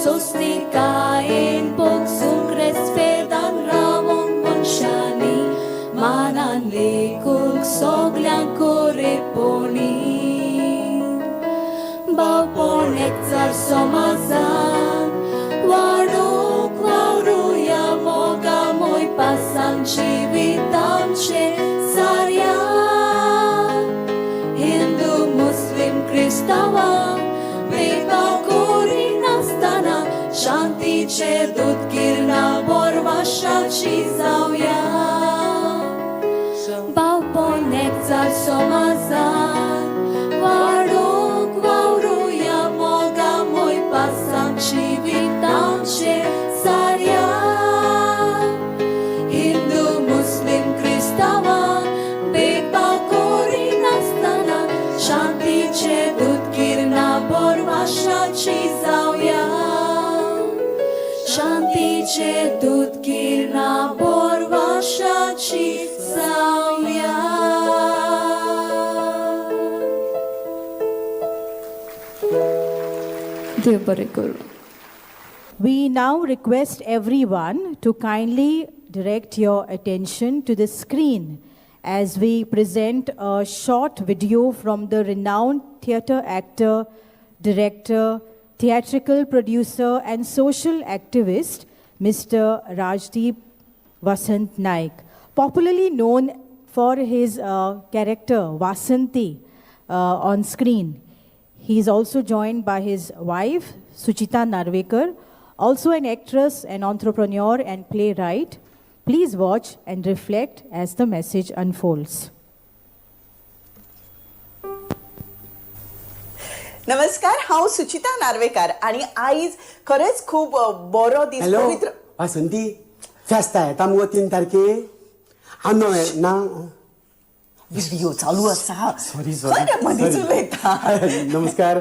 सोंसणीकायेन भोगसूंक रेस्पेदान रावोंक मनशांनी, मानान लेखूंक सगल्यांक कोरेपणी. भावपण एकचार समाजान वाडूंक वावरुया, मोगामय पासान जिवीत आमचें सारया. हिंदू मुस्लिम क्रिस्तांवां भेदभाव करिनासतना शांतीचे दूत किरणां पोरवाशाची जावया. भावपण एकचार समाजान वाडूंक वावरुया, मोगामय पासान जिवीत आमचें सारया. हिंदू मुस्लिम क्रिस्तांवां भेदभाव करिनासतना शांतीचे दूत किरणां पोरवाशाची जावया. शांतीचे दूत किरणां पोरवाशाची जावया. देव बरें करूं.
We now request everyone to kindly direct your attention to the screen as we present a short video from the renowned theatre actor, director, theatrical producer, and social activist, Mr. Rajdeep Vasant Naik, popularly known for his character Vasanti on screen. He is also joined by his wife, Suchita Narvekar, also an actress, an entrepreneur, and playwright. Please watch and reflect as the message unfolds.
नमस्कार, हांव सुचिता नार्वेकार आणि आयज खरेंच खूब बरो दीस.
Hello.
पवित्र.
वासंती, फेस्ता येता मुगो 3 तारखे? आनो ना.
व्हिडिओ चालू आसा.
सॉरी.
खरें मदींच
सॉरी.
उलयता.
नमस्कार,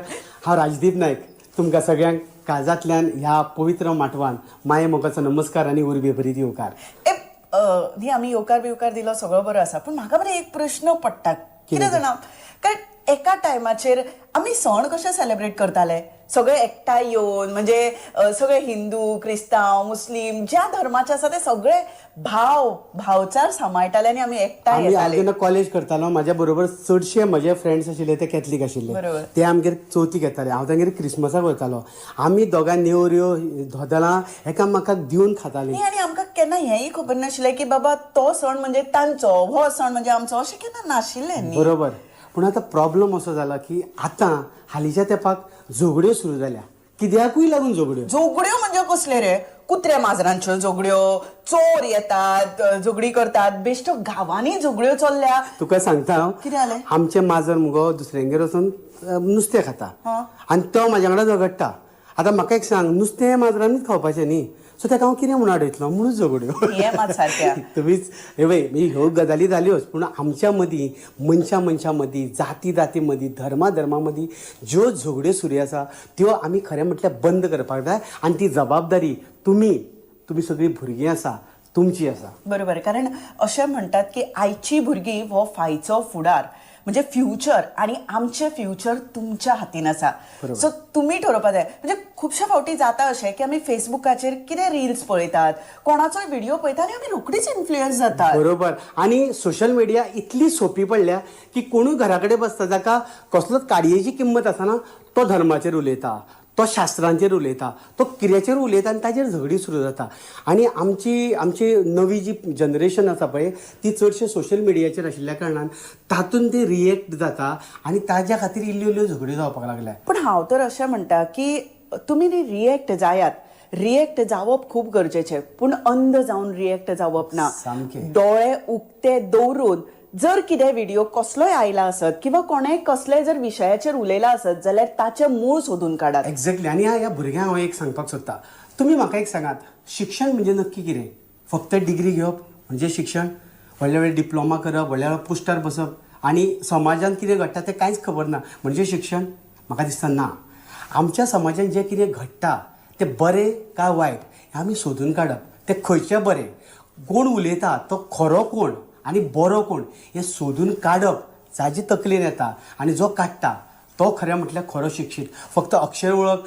हांव राजदीप नायक. तुमकां सगळ्यांक काळजांतल्यान ह्या पवित्र माटवान माये मोगाचो नमस्कार आनी उर्बे भरीत येवकार.
ए, न्ही, आमी येवकार बिवकार दिलो, सगळो बरो आसा, पूण म्हाका मरे एक प्रश्न पडटा. कितें जाणा, कारण एका टायमाचेर आमी सण कशे सेलिब्रेट करताले, सगळे एकठांय येवन, म्हणजे सगळे हिंदू, क्रिस्तांव, मुस्लीम, ज्या धर्माचे आसा ते सगळे भाव भावचार सांबाळटाले आनी आमी एकठांय
आमी हांव
येताले.
जेन्ना कॉलेज करतालो, म्हाज्या बरोबर चडशे म्हजे फ्रेंड्स आशिल्ले ते कॅथलीक आशिल्ले. ते आमगेर चवथीक येताले, हांव तांगेर क्रिसमसाक वतालो. आमी दोगां नेवऱ्यो, धोदलां एकामेकाक दिवन खातालीं.
न्ही, आनी आमकां केन्ना हेंय खबर नाशिल्लें की बाबा तो सण म्हणजे तांचो, हो सण म्हणजे आमचो, अशें केन्ना नाशिल्लें न्ही.
बरोबर, पूण आतां प्रॉब्लम असो जाला की आतां हालींच्या तेंपाक झगड्यो सुरू जाल्या, कित्याकूय लागून झगड्यो.
झगड्यो म्हणजे कसले रे? कुत्र्या माजरांच्यो झगड्यो, चोर येतात, झगडी करतात, बेश्टो गांवांनी झगड्यो चल्ल्या.
तुका सांगता हांव.
कितें जालें?
आमचें माजर मुगो दुसऱ्यांगेर वचून नुस्तें खाता आनी तो म्हाज्या वांगडा झगडटा. आतां म्हाका एक सांग, नुस्तें माजरांनीच खावपाचें न्ही, सो ताका हांव कितें म्हणून आडयतलो? म्हणून झगड्यो.
हें मात सारकें.
तुमीच हे पळय, म्हणजे ह्यो गजाली जाल्योच, पूण आमच्या मदीं, मनशां मनशां मदीं, जाती जाती मदीं, धर्मा धर्मा मदीं ज्यो झगड्यो सुरू आसा त्यो आमी खरें म्हटल्यार बंद करपाक जाय आनी ती जबाबदारी तुमी तुमी सगळीं भुरगीं आसा, तुमची आसा.
बरोबर, कारण अशें म्हणटात की आयची भुरगीं हो फायचो फुडार, म्हणजे फ्युचर, आनी आमचें फ्युचर तुमच्या हातीन आसा. सो तुमी ठरोवपा जाय. म्हणजे खुबशे फावटी जाता अशें की आमी फेसबुकाचेर कितें रिल्स पळयतात, कोणाचोय व्हिडिओ पळयता आनी आमी रोखडीच इन्फ्लुयन्स जातात.
बरोबर, आनी सोशल मिडिया इतली सोंपी पडल्या की कोणूय घरा कडेन बसता, जाका कसलोच काडयेची किंमत आसना, तो धर्माचेर उलयता, तो शास्त्रांचेर उलयता, तो कित्याचेर उलयता आनी ताजेर झगडी सुरू जाता. आनी आमची आमची नवी जी जनरेशन आसा पळय, ती चडशे सोशल मिडियाचेर आशिल्ल्या कारणान तातूंत ते रिएक्ट जाता आनी ताज्या खातीर इल्ल्यो इल्ल्यो झगड्यो जावपाक लागल्या.
पण हांव तर अशें म्हणटा की तुमी न्ही रिएक्ट जायात, रिएक्ट जावप खूब गरजेचें, पूण अंध जावन रिएक्ट जावप ना. दोळे उक्ते दवरून जर कितें व्हिडिओ कसलोय आयला आसत किंवा कोणेय कसलेय जर विशयाचेर उलयला आसत जाल्यार ताचें मूळ सोदून काडात.
एक्झॅक्टली. आनी ह्या भुरग्यांक हांव एक सांगपाक सोदता, तुमी म्हाका एक सांगात, शिक्षण म्हणजे नक्की कितें? फक्त डिग्री घेवप म्हणजे शिक्षण? व्हडले व्हडले डिप्लोमा करप, व्हडल्या व्हडल्या पोस्टार बसप आनी समाजांत कितें घडटा तें कांयच खबर ना म्हणजे शिक्षण? म्हाका दिसता ना. आमच्या समाजांत जें कितें घडटा तें बरें काय वायट हें आमी सोदून काडप, तें खंयचें बरें, कोण उलयता तो खरो कोण आनी बरो कोण हें सोदून काडप जाजे तकलेन येता आनी जो काडटा तो खरें म्हटल्यार खरो शिक्षीत. फक्त अक्षर वळख,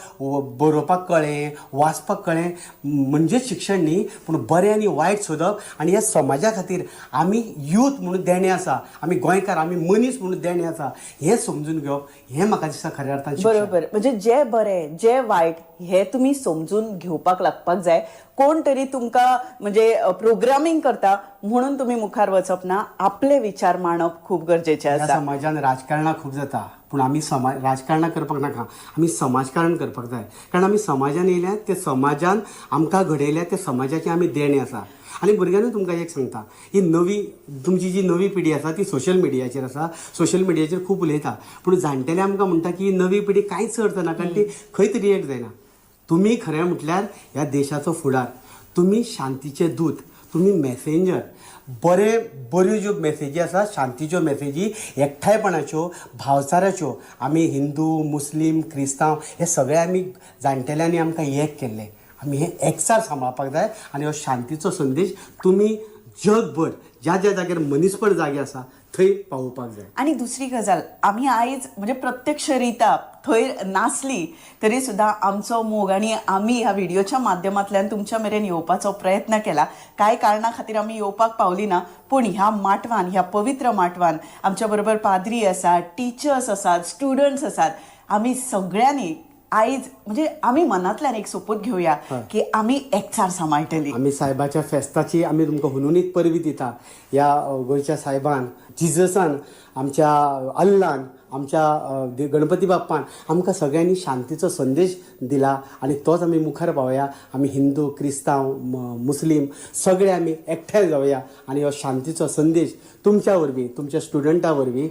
बरोवपाक कळ्ळें, वाचपाक कळ्ळें म्हणजेच शिक्षण न्ही, पूण बरें आनी वायट सोदप आनी ह्या समाजा खातीर आमी यूथ म्हणून देणें आसा, आमी गोंयकार, आमी मनीस म्हणून देणें आसा हें समजून घेवप हें म्हाका दिसता खऱ्या अर्थान शिक्षण.
बरोबर, म्हणजे जे बरें जे वायट हे तुमी समजून घेवपाक लागपाक जाय. कोण तरी तुमकां म्हणजे प्रोग्रामींग करता म्हणून तुमी मुखार वचप ना, आपले विचार मांडप खूब गरजेचें
ह्या
आसा.
समाजान राजकारणां खूब जाता, पूण आमी समाज राजकारणां करपाक नाका, आमी समाजकारण करपाक जाय. कारण आमी समाजान येयल्या, ते समाजान आमकां घडयल्या, ते समाजाचें आमी देणें आसा. आनी भुरग्यांनी तुमकां एक सांगता, ही नवी तुमची जी नवी पिढी आसा ती सोशल मिडियाचेर आसा, सोशल मिडियाचेर खूब उलयता, पूण जाणटेले आमकां म्हणटा की ही नवी पिढी कांयच अर्थ ना, कारण ती खंयच रिएक्ट जायना. तुमी खरें म्हटल्यार ह्या देशाचो फुडार, तुमी शांतीचे दूत, तुमी मॅसेंजर. बरे बऱ्यो ज्यो मॅसेजी आसा, शांतीच्यो मॅसेजी, एकठांयपणाच्यो, भावचाराच्यो, आमी हिंदू, मुस्लीम, क्रिस्तांव हे सगळे आमी जाणटेल्यांनी आमकां एक केल्ले, आमी हे एकचार सांबाळपाक जाय आनी हो शांतीचो संदेश तुमी जगभर ज्या ज्या जाग्यार मनीसपण जागे आसा थंय पावोवपाक जाय.
आनी दुसरी गजाल, आमी आयज म्हणजे प्रत्यक्ष रिता थंय नासली तरी सुद्दां आमचो मोग आनी आमी ह्या व्हिडिओच्या माध्यमांतल्यान तुमच्या मेरेन येवपाचो प्रयत्न केला. कांय कारणा खातीर आमी येवपाक पावली ना, पूण ह्या माटवान, ह्या पवित्र माटवान आमच्या बरोबर पाद्री आसात, टिचर्स आसात, स्टुडंट्स आसात, आमी सगळ्यांनी आयज म्हणजे आमी मनांतल्यान एक सोपूत घेवया की आमी एकचार सांबाळटली.
आमी सायबाच्या फेस्ताची आमी तुमकां हुनहुनीत परबी दिता. ह्या गोंयच्या सायबान, जिजसान, आमच्या अल्लान, आमच्या गणपती बाप्पान आमकां सगळ्यांनी शांतीचो संदेश दिला आनी तोच आमी मुखार पावया. आमी हिंदू, क्रिस्तांव, मुस्लीम सगळे आमी एकठांय जावया आनी हो शांतीचो संदेश तुमच्या वरवीं, तुमच्या स्टुडंटा वरवीं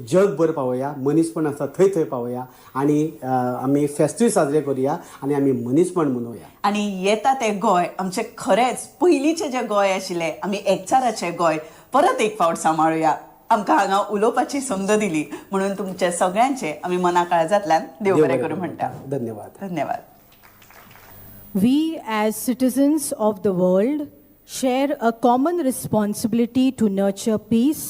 जगभर पावया. मनीसपण आसा थंय थंय पावया आनी आमी फेस्तूय साजरे करुया आनी आमी मनीसपण मनोवया.
आनी येता तें गोंय आमचें खरेंच पयलींचें जें गोंय आशिल्लें, आमी एकचाराचें गोंय परत एक फावट सांबाळुया. आमकां हांगा उलोवपाची संद दिली म्हणून तुमचे सगळ्यांचे आमी मना काळजांतल्यान देव बरें करूं म्हणटा.
धन्यवाद.
धन्यवाद.
We as citizens of the world share a common responsibility to nurture peace,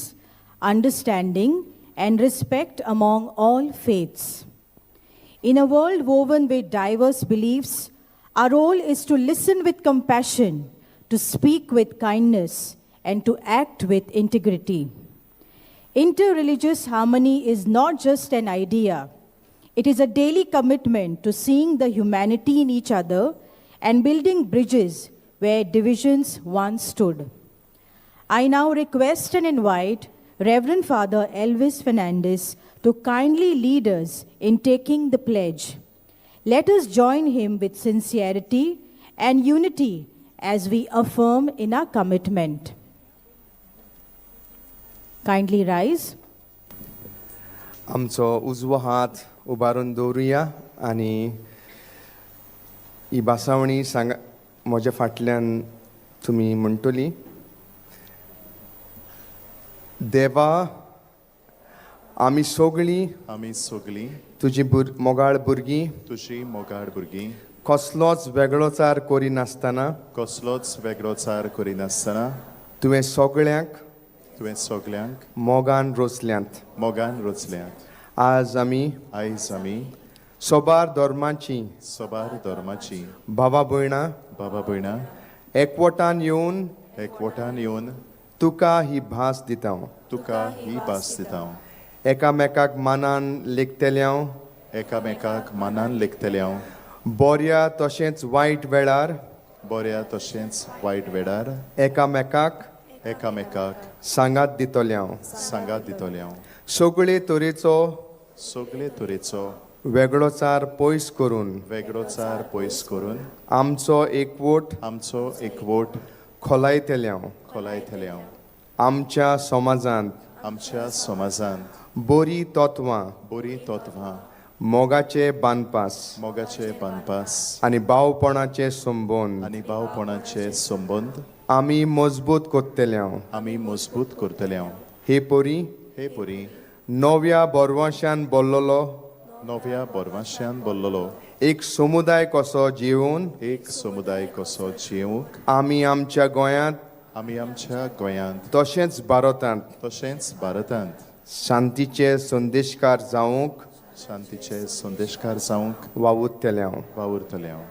understanding, and respect among all faiths. In a world woven with diverse beliefs, our role is to listen with compassion, to speak with kindness, and to act with integrity. Interreligious harmony is not just an idea, it is a daily commitment to seeing the humanity in each other and building bridges where divisions once stood. I now request and invite Reverend Father Elvis Fernandez to kindly lead us in taking the pledge. Let us join him with sincerity and unity as we affirm in our commitment. Kindly rise.
आमचो उजवो हात उबारून दवरुया आनी ही भासावणी सांगा, म्हज्या फाटल्यान तुमी म्हणटली. देवा, आमी सगळीं,
आमी सगळीं,
तुजी मोगाळ भुरगीं,
तुजी मोगाळ भुरगीं,
कसलोच वेगळोचार करिनासतना,
कसलोच वेगळोचार करिनासतना,
तुवें सगळ्यांक,
तुवें सगळ्यांक
मोगान रोचल्यांत,
मोगान रचल्यांत.
आज आमी,
आयज आमी
सोबार धर्माची,
सोबार धर्माची
भावा भयणां,
बाबा भयणां
एकवटान येवन,
एकवटान येवन
तुका ही भास दिता,
तुका ही भास दिता.
एकामेकाक मानान लेखतले हांव,
एकामेकाक मानान लेखतले हांव,
बऱ्या तशेंच वायट वेळार,
बऱ्या तशेंच वायट वेळार,
एकामेकाक,
एकामेकाक
सांगात दितले हांव,
सांगात दितले हांव.
सगळे तरेचो,
सगळे तरेचो
वेगळोचार पयस करून,
वेगळोचार पयस करून,
आमचो एकवट,
आमचो एकवट
खोलायतले हांव,
खोलायतले हांव.
आमच्या समाजांत,
आमच्या समाजांत
बरी तत्वां,
बरी तत्वां,
मोगाचे बांदपास,
मोगाचे बांदपास
आनी भावपणाचे संबंद,
आनी भावपणाचे संबंद
आमी मजबूत करतले हांव,
आमी मजबूत करतले हांव.
हे परी,
हे परी
नव्या बरवाशान बोल्लोलो,
नव्या बरवाशान बोल्लोलो
एक समुदाय कसो जिवन,
एक समुदाय कसो जिवंक
आमी आमच्या गोंयांत,
आमी आमच्या गोंयांत
तशेंच भारतांत,
तशेंच भारतांत
शांतीचे संदेशकार जावंक,
शांतीचे संदेशकार जावंक
वावुरतले हांव,
वावुरतले हांव.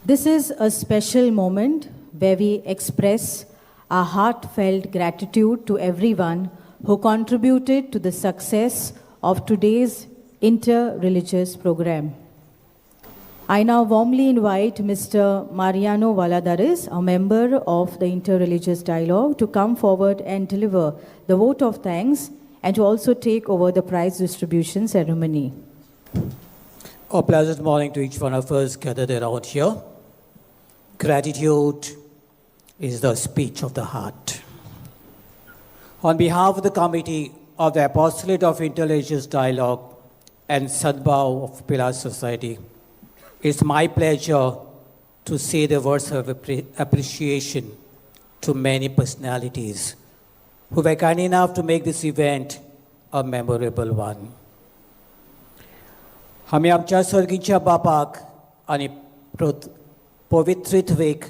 This is a special moment where we express our heartfelt gratitude to everyone who contributed to the success of today's inter-religious program. I now warmly invite Mr. Mariano Valadares, a member of the Interreligious Dialogue, to come forward and deliver the vote of thanks and to also take over the prize distribution ceremony.
A pleasant morning to each one of us gathered around here. Gratitude is the speech of the heart. On behalf of the Committee of the Apostolate of Interreligious Dialogue and Sadbhav of Pilar Society, it's my pleasure to say the words of appreciation to many personalities who were kind enough to make this event a memorable one. आमी आमच्या सर्गीच्या बापाक आनी पवित्रित्वेक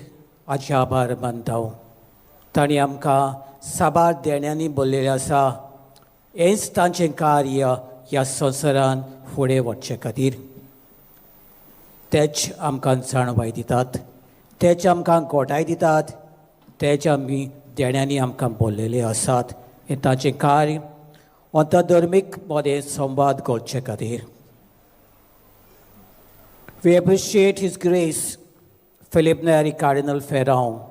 हाचे आभार मानता. तांणी आमकां साबार देण्यांनी बोल्लेलें आसा. हेंच तांचें कार्य ह्या संवसारान फुडें वचचे खातीर. तेच आमकां जाणवाय दितात, तेच आमकां गोटाय दितात, तेच आमी देण्यांनी आमकां बोल्लेले आसात. हें तांचें कार्य अंतर्धर्मीक मदें संवाद करचे खातीर. We appreciate His Grace, Philip Neri Cardinal Ferrao,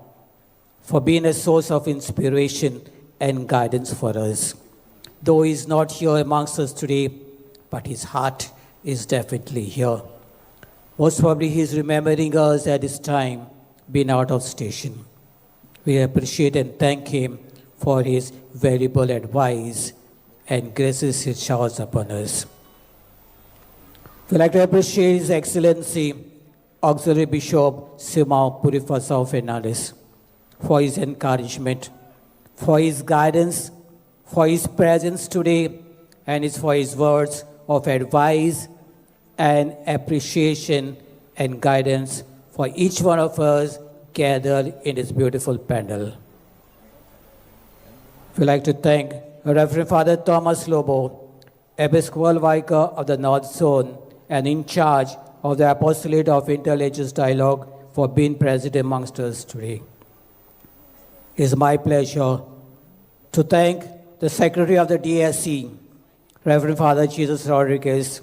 for being a source of inspiration and guidance for us. Though he is not here amongst us today, but his heart is definitely here. Most probably he is remembering us at this time, being out of station. We appreciate and thank him for his valuable advice and graces he showers upon us. We'd like to appreciate His Excellency, Auxiliary Bishop Simão Purificação Fernandes, for his encouragement, for his guidance, for his presence today, and for his words of advice and appreciation and guidance for each one of us gathered in this beautiful panel. We'd like to thank Reverend Father Thomas Lobo, Episcopal Vicar of the North Zone and in charge of the Apostolate of Interreligious Dialogue, for being present amongst us today. It is my pleasure to thank the Secretary of the DSC, Reverend Father Jesus Rodriguez,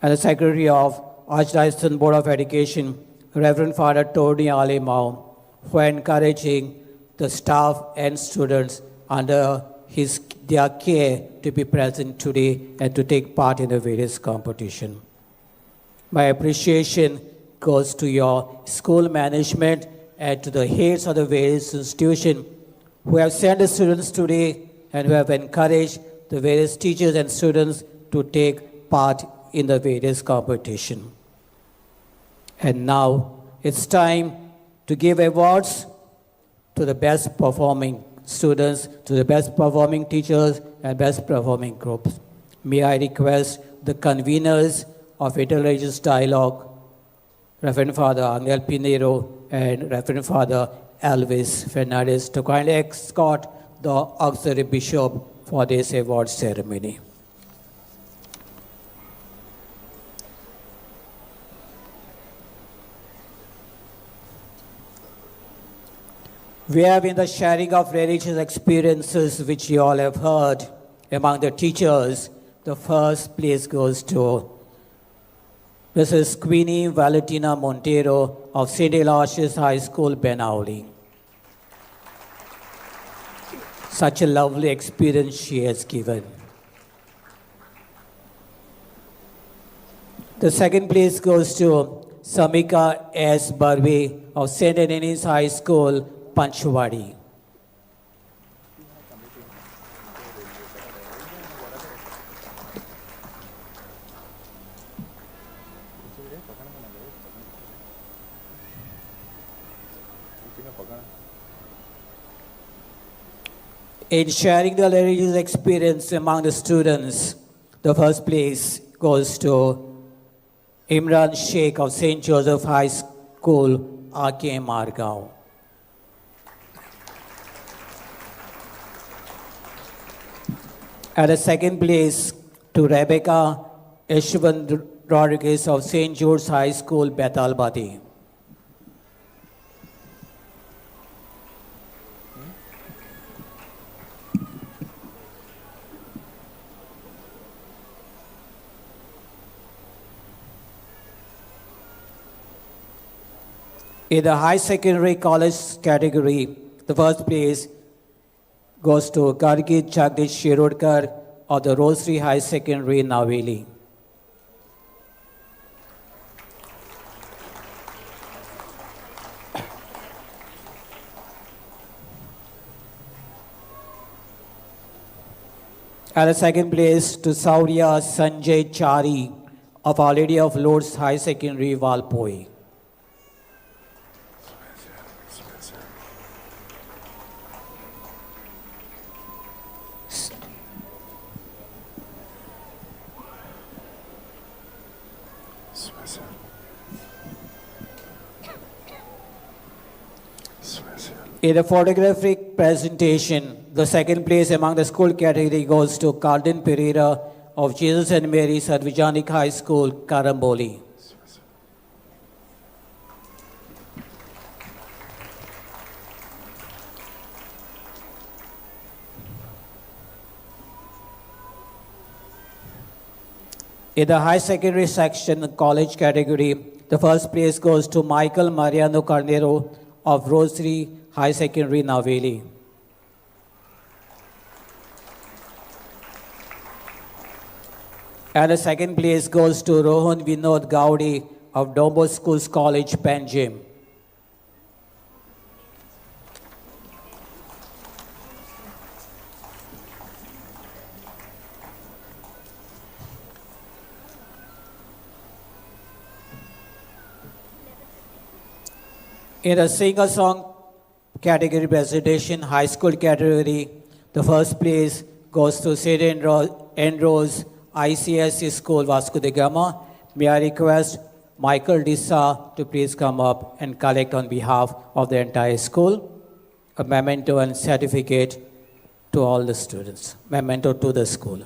and the Secretary of Archdiocesan Board of Education, Reverend Father Tony Alemao, for encouraging the staff and students under their care to be present today and to take part in the various competition. My appreciation goes to your school management and to the heads of the various institutions who have sent the students today and who have encouraged the various teachers and students to take part in the various competition. And now it's time to give awards to the best performing students, to the best performing teachers, and best performing groups. May I request the conveners of Interreligious Dialogue, Reverend Father Angel Pinheiro and Reverend Father Elvis Fernandez, to kindly escort the Auxiliary Bishop for this award ceremony. We have in the sharing of religious experiences, which you all have heard among the teachers, the first place goes to Mrs. Queenie Valentina Montero of St. Aloysius High School, Benaulim. Such a lovely experience she has given. The second place goes to Samika S. Barve of St. Anthony's High School, Panchwadi. In sharing the religious experience among the students, the first place goes to Imran Sheikh of St. Joseph High School, R.K. Margao. At the second place to Rebecca Eshwan Rodriguez of St. George High School, Betalbatim. In the high secondary college category, the first place goes to Gargi Jagdish Shirodkar of the Rosary High Secondary, Naveli. At the second place to Saurya Sanjay Chari of Our Lady of Lourdes High Secondary, Valpoi. In the photographic presentation, the second place among the school category goes to Carlton Pereira of Jesus and Mary Sarvajanik High School, Karamboli. In the high secondary section, the college category, the first place goes to Michael Mariano Carnero of Rosary High Secondary, Naveli. And the second place goes to Rohan Vinod Gaudi of Don Bosco's College, Panjim. In the singer-song category presentation, high school category, the first place goes to St. Andrews ICSC School, Vasco da Gama. May I request Michael Dissa to please come up and collect on behalf of the entire school a memento and certificate to all the students, memento to the school.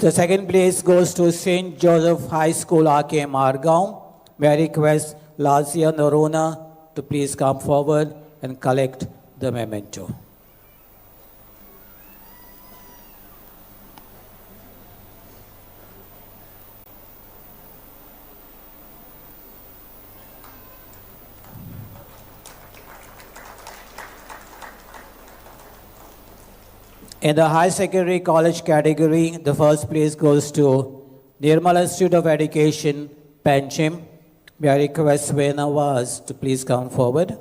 The second place goes to St. Joseph High School, RK Margaon. May I request Lazia Norona to please come forward and collect the memento. In the high secondary college category, the first place goes to Nirmala Institute of Education, Panchim. May I request Vena Vaz to please come forward.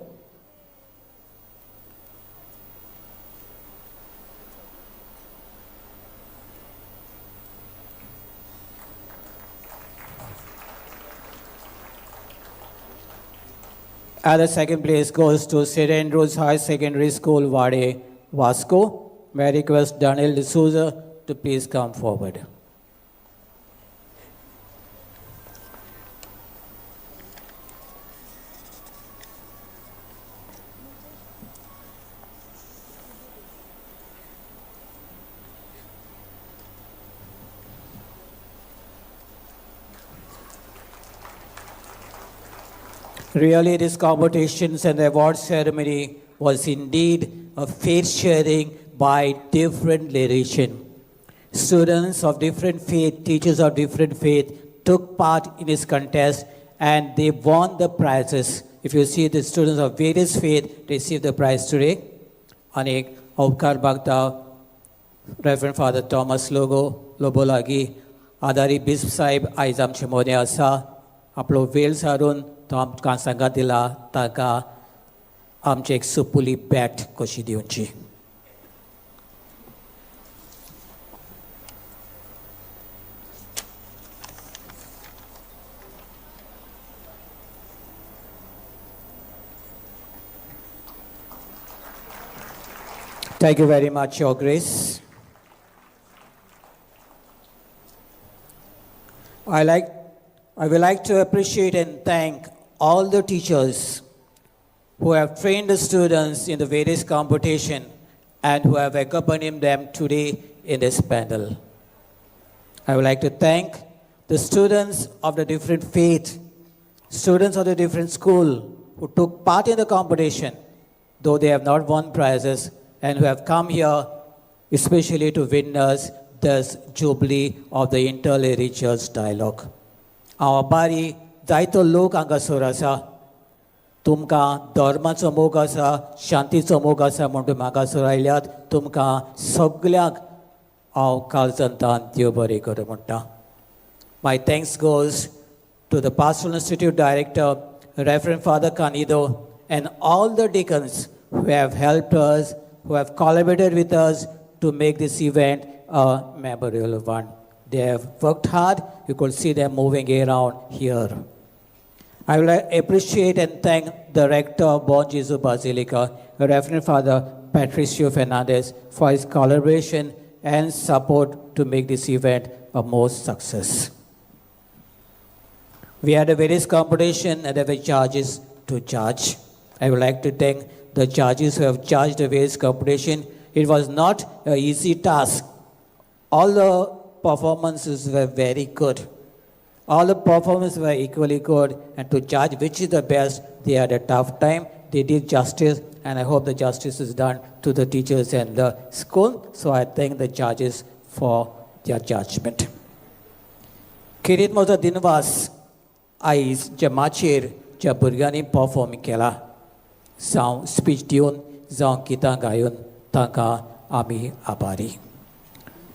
And the second place goes to St. Andrews High Secondary School, Wade, Vasco. May I request Daniel D'Souza to please come forward. Really, this competitions and the award ceremony was indeed a faith sharing by different religion. Students of different faith, teachers of different faith took part in this contest and they won the prizes. If you see the students of various faith received the prize today. आनी उपकार मागता Reverend father Thomas logo Lobo लागीं आदारी बिस्प साहेब आयज आमचे मोने आसा आपलो वेळ सारून तो आमकां सांगात दिला ताका आमची एक सुपुली भेट कशी दिवची. Thank you very much, Your Grace. I would like to appreciate and thank all the teachers who have trained the students in the various competition and who have accompanied them today in this panel. I would like to thank the students of the different faith, students of the different school who took part in the competition, though they have not won prizes, and who have come here especially to witness this jubilee of the Interreligious Dialogue. हांव आभारी जायतो लोक हांगासर आसा, तुमकां धर्माचो मोग आसा, शांतीचो मोग आसा म्हूण तुमी हांगासर आयल्यात. तुमकां सगल्यांक हांव काळजांतल्यान देव बरें करूं म्हणटा. My thanks goes to the Pastoral Institute Director, Reverend Father Canido, and all the deacons who have helped us, who have collaborated with us to make this event a memorable one. They have worked hard. You could see them moving around here. I will appreciate and thank the rector of Bon Jesus Basilica, Reverend Father Patricio Fernandez, for his collaboration and support to make this event a most success. We had a various competition and there were judges to judge. I would like to thank the judges who have judged the various competition. It was not an easy task. All the performances were very good. All the performances were equally good, and to judge which is the best, they had a tough time, They did justice, and I hope the justice is done to the teachers and the school. So I thank the judges for their judgment. खेरीत म्हजो दिनवास आयज जे माचयेर ज्या भुरग्यांनी perform केला, जावं speech दिवन जावं गितां गायोन, तांकां आमी आभारी.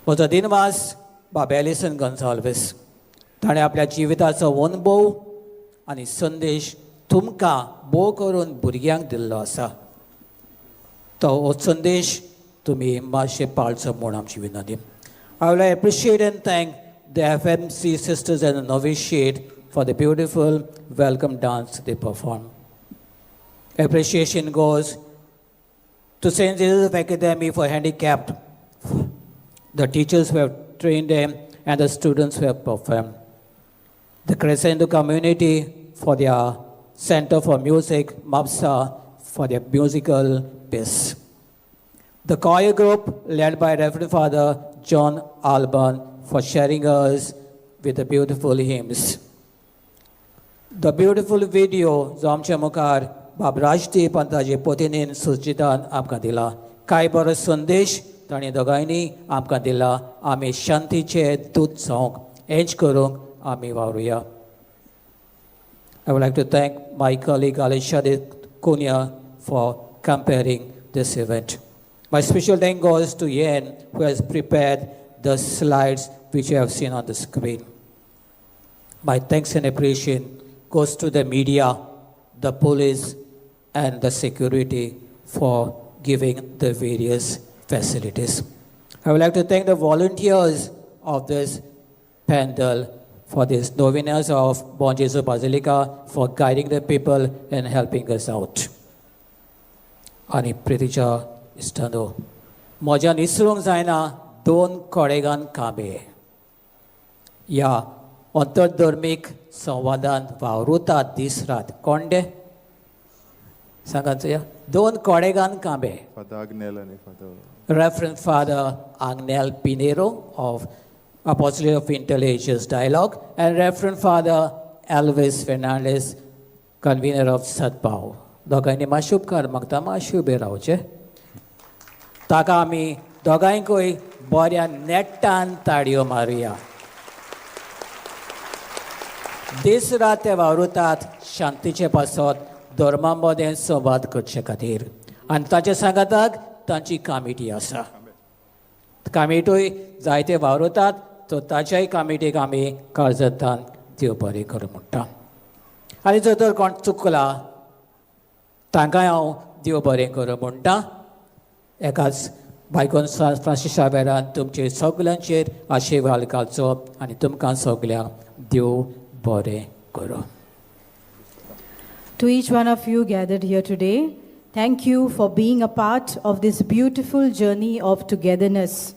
म्हजो दिनवास बाब एलिसन गोन्साल्वीस, ताणें आपल्या जिविताचो अनुभव आनी संदेश तुमकां भोव करून भुरग्यांक दिल्लो आसा. तो हो संदेश तुमी मातशें पाळचो म्हूण आमची विनंती. I would appreciate and thank the FMC sisters and the novitiate for the beautiful welcome dance they performed. Appreciation goes to St. Joseph Academy for Handicapped, the teachers who have trained them and the students who have performed. The Crescendo community for their Center for Music, MAPSA, for their musical piece. The choir group led by Reverend Father John Alban for sharing us with the beautiful hymns. The beautiful video जो आमच्या मुखार बाब राजदीप आनी ताजे पतिनीन सुजितान आमकां दिला, कांय बरो संदेश तांणी दोगांयनी आमकां दिला. आमी शांतीचे दूत जावंक हेंच करूंक आमी वावरुया. I would like to thank my colleague Alisha Cunha for comparing this event. My special thank goes to Yen, who has prepared the slides which you have seen on the screen. My thanks and appreciation goes to the media, the police, and the security for giving the various facilities. I would like to thank the volunteers of this pandal for this novenas of Bon Jesus Basilica for guiding the people and helping us out. आनी प्रितीच्या इश्टांनो, म्हज्यान विसरूंक जायना दोन कोडेगान कांबे ह्या अंतर्धर्मीक संवादान वावरुतात दीस रात. कोण ते सांगात चोया, दोन कोडेगान कांबे.
फादर आग्नेल आनी father
Reverend Father Agnel Pinero of Apostolate of Interreligious Dialogue and Reverend Father Elvis Fernandez, convener of Sadbhav. दोगांयनी मातशें उपकार मागता, मातशें उबें रावचें. ताका आमी दोगांयकूय बऱ्या नेटान ताळयो मारुया. दीस रात ते वावरुतात शांतीचे पासत, धर्मा मदें संवाद करचे खातीर, आनी ताचे सांगाताक तांची कामिटी आसा. कामिटूय जायते वावरुतात, तो ताच्याय कामिटीक आमी काळजांतल्यान देव बरें करूं म्हणटा. आनी जर तर कोण चुकला तांकांय हांव देव बरें करूं म्हणटा. एकाच बायकोन फ्रांसीस शावेरान तुमचे सगल्यांचेर आशिर्वाद घालचो आनी तुमकां सगल्यांक देव बरें करूं.
To each one of you gathered here today, thank you for being a part of this beautiful journey of togetherness.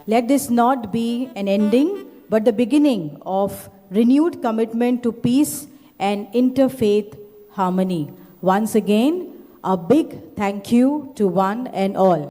Let this not be an ending, but the beginning of renewed commitment to peace and interfaith harmony. Once again, a big thank you to one and all.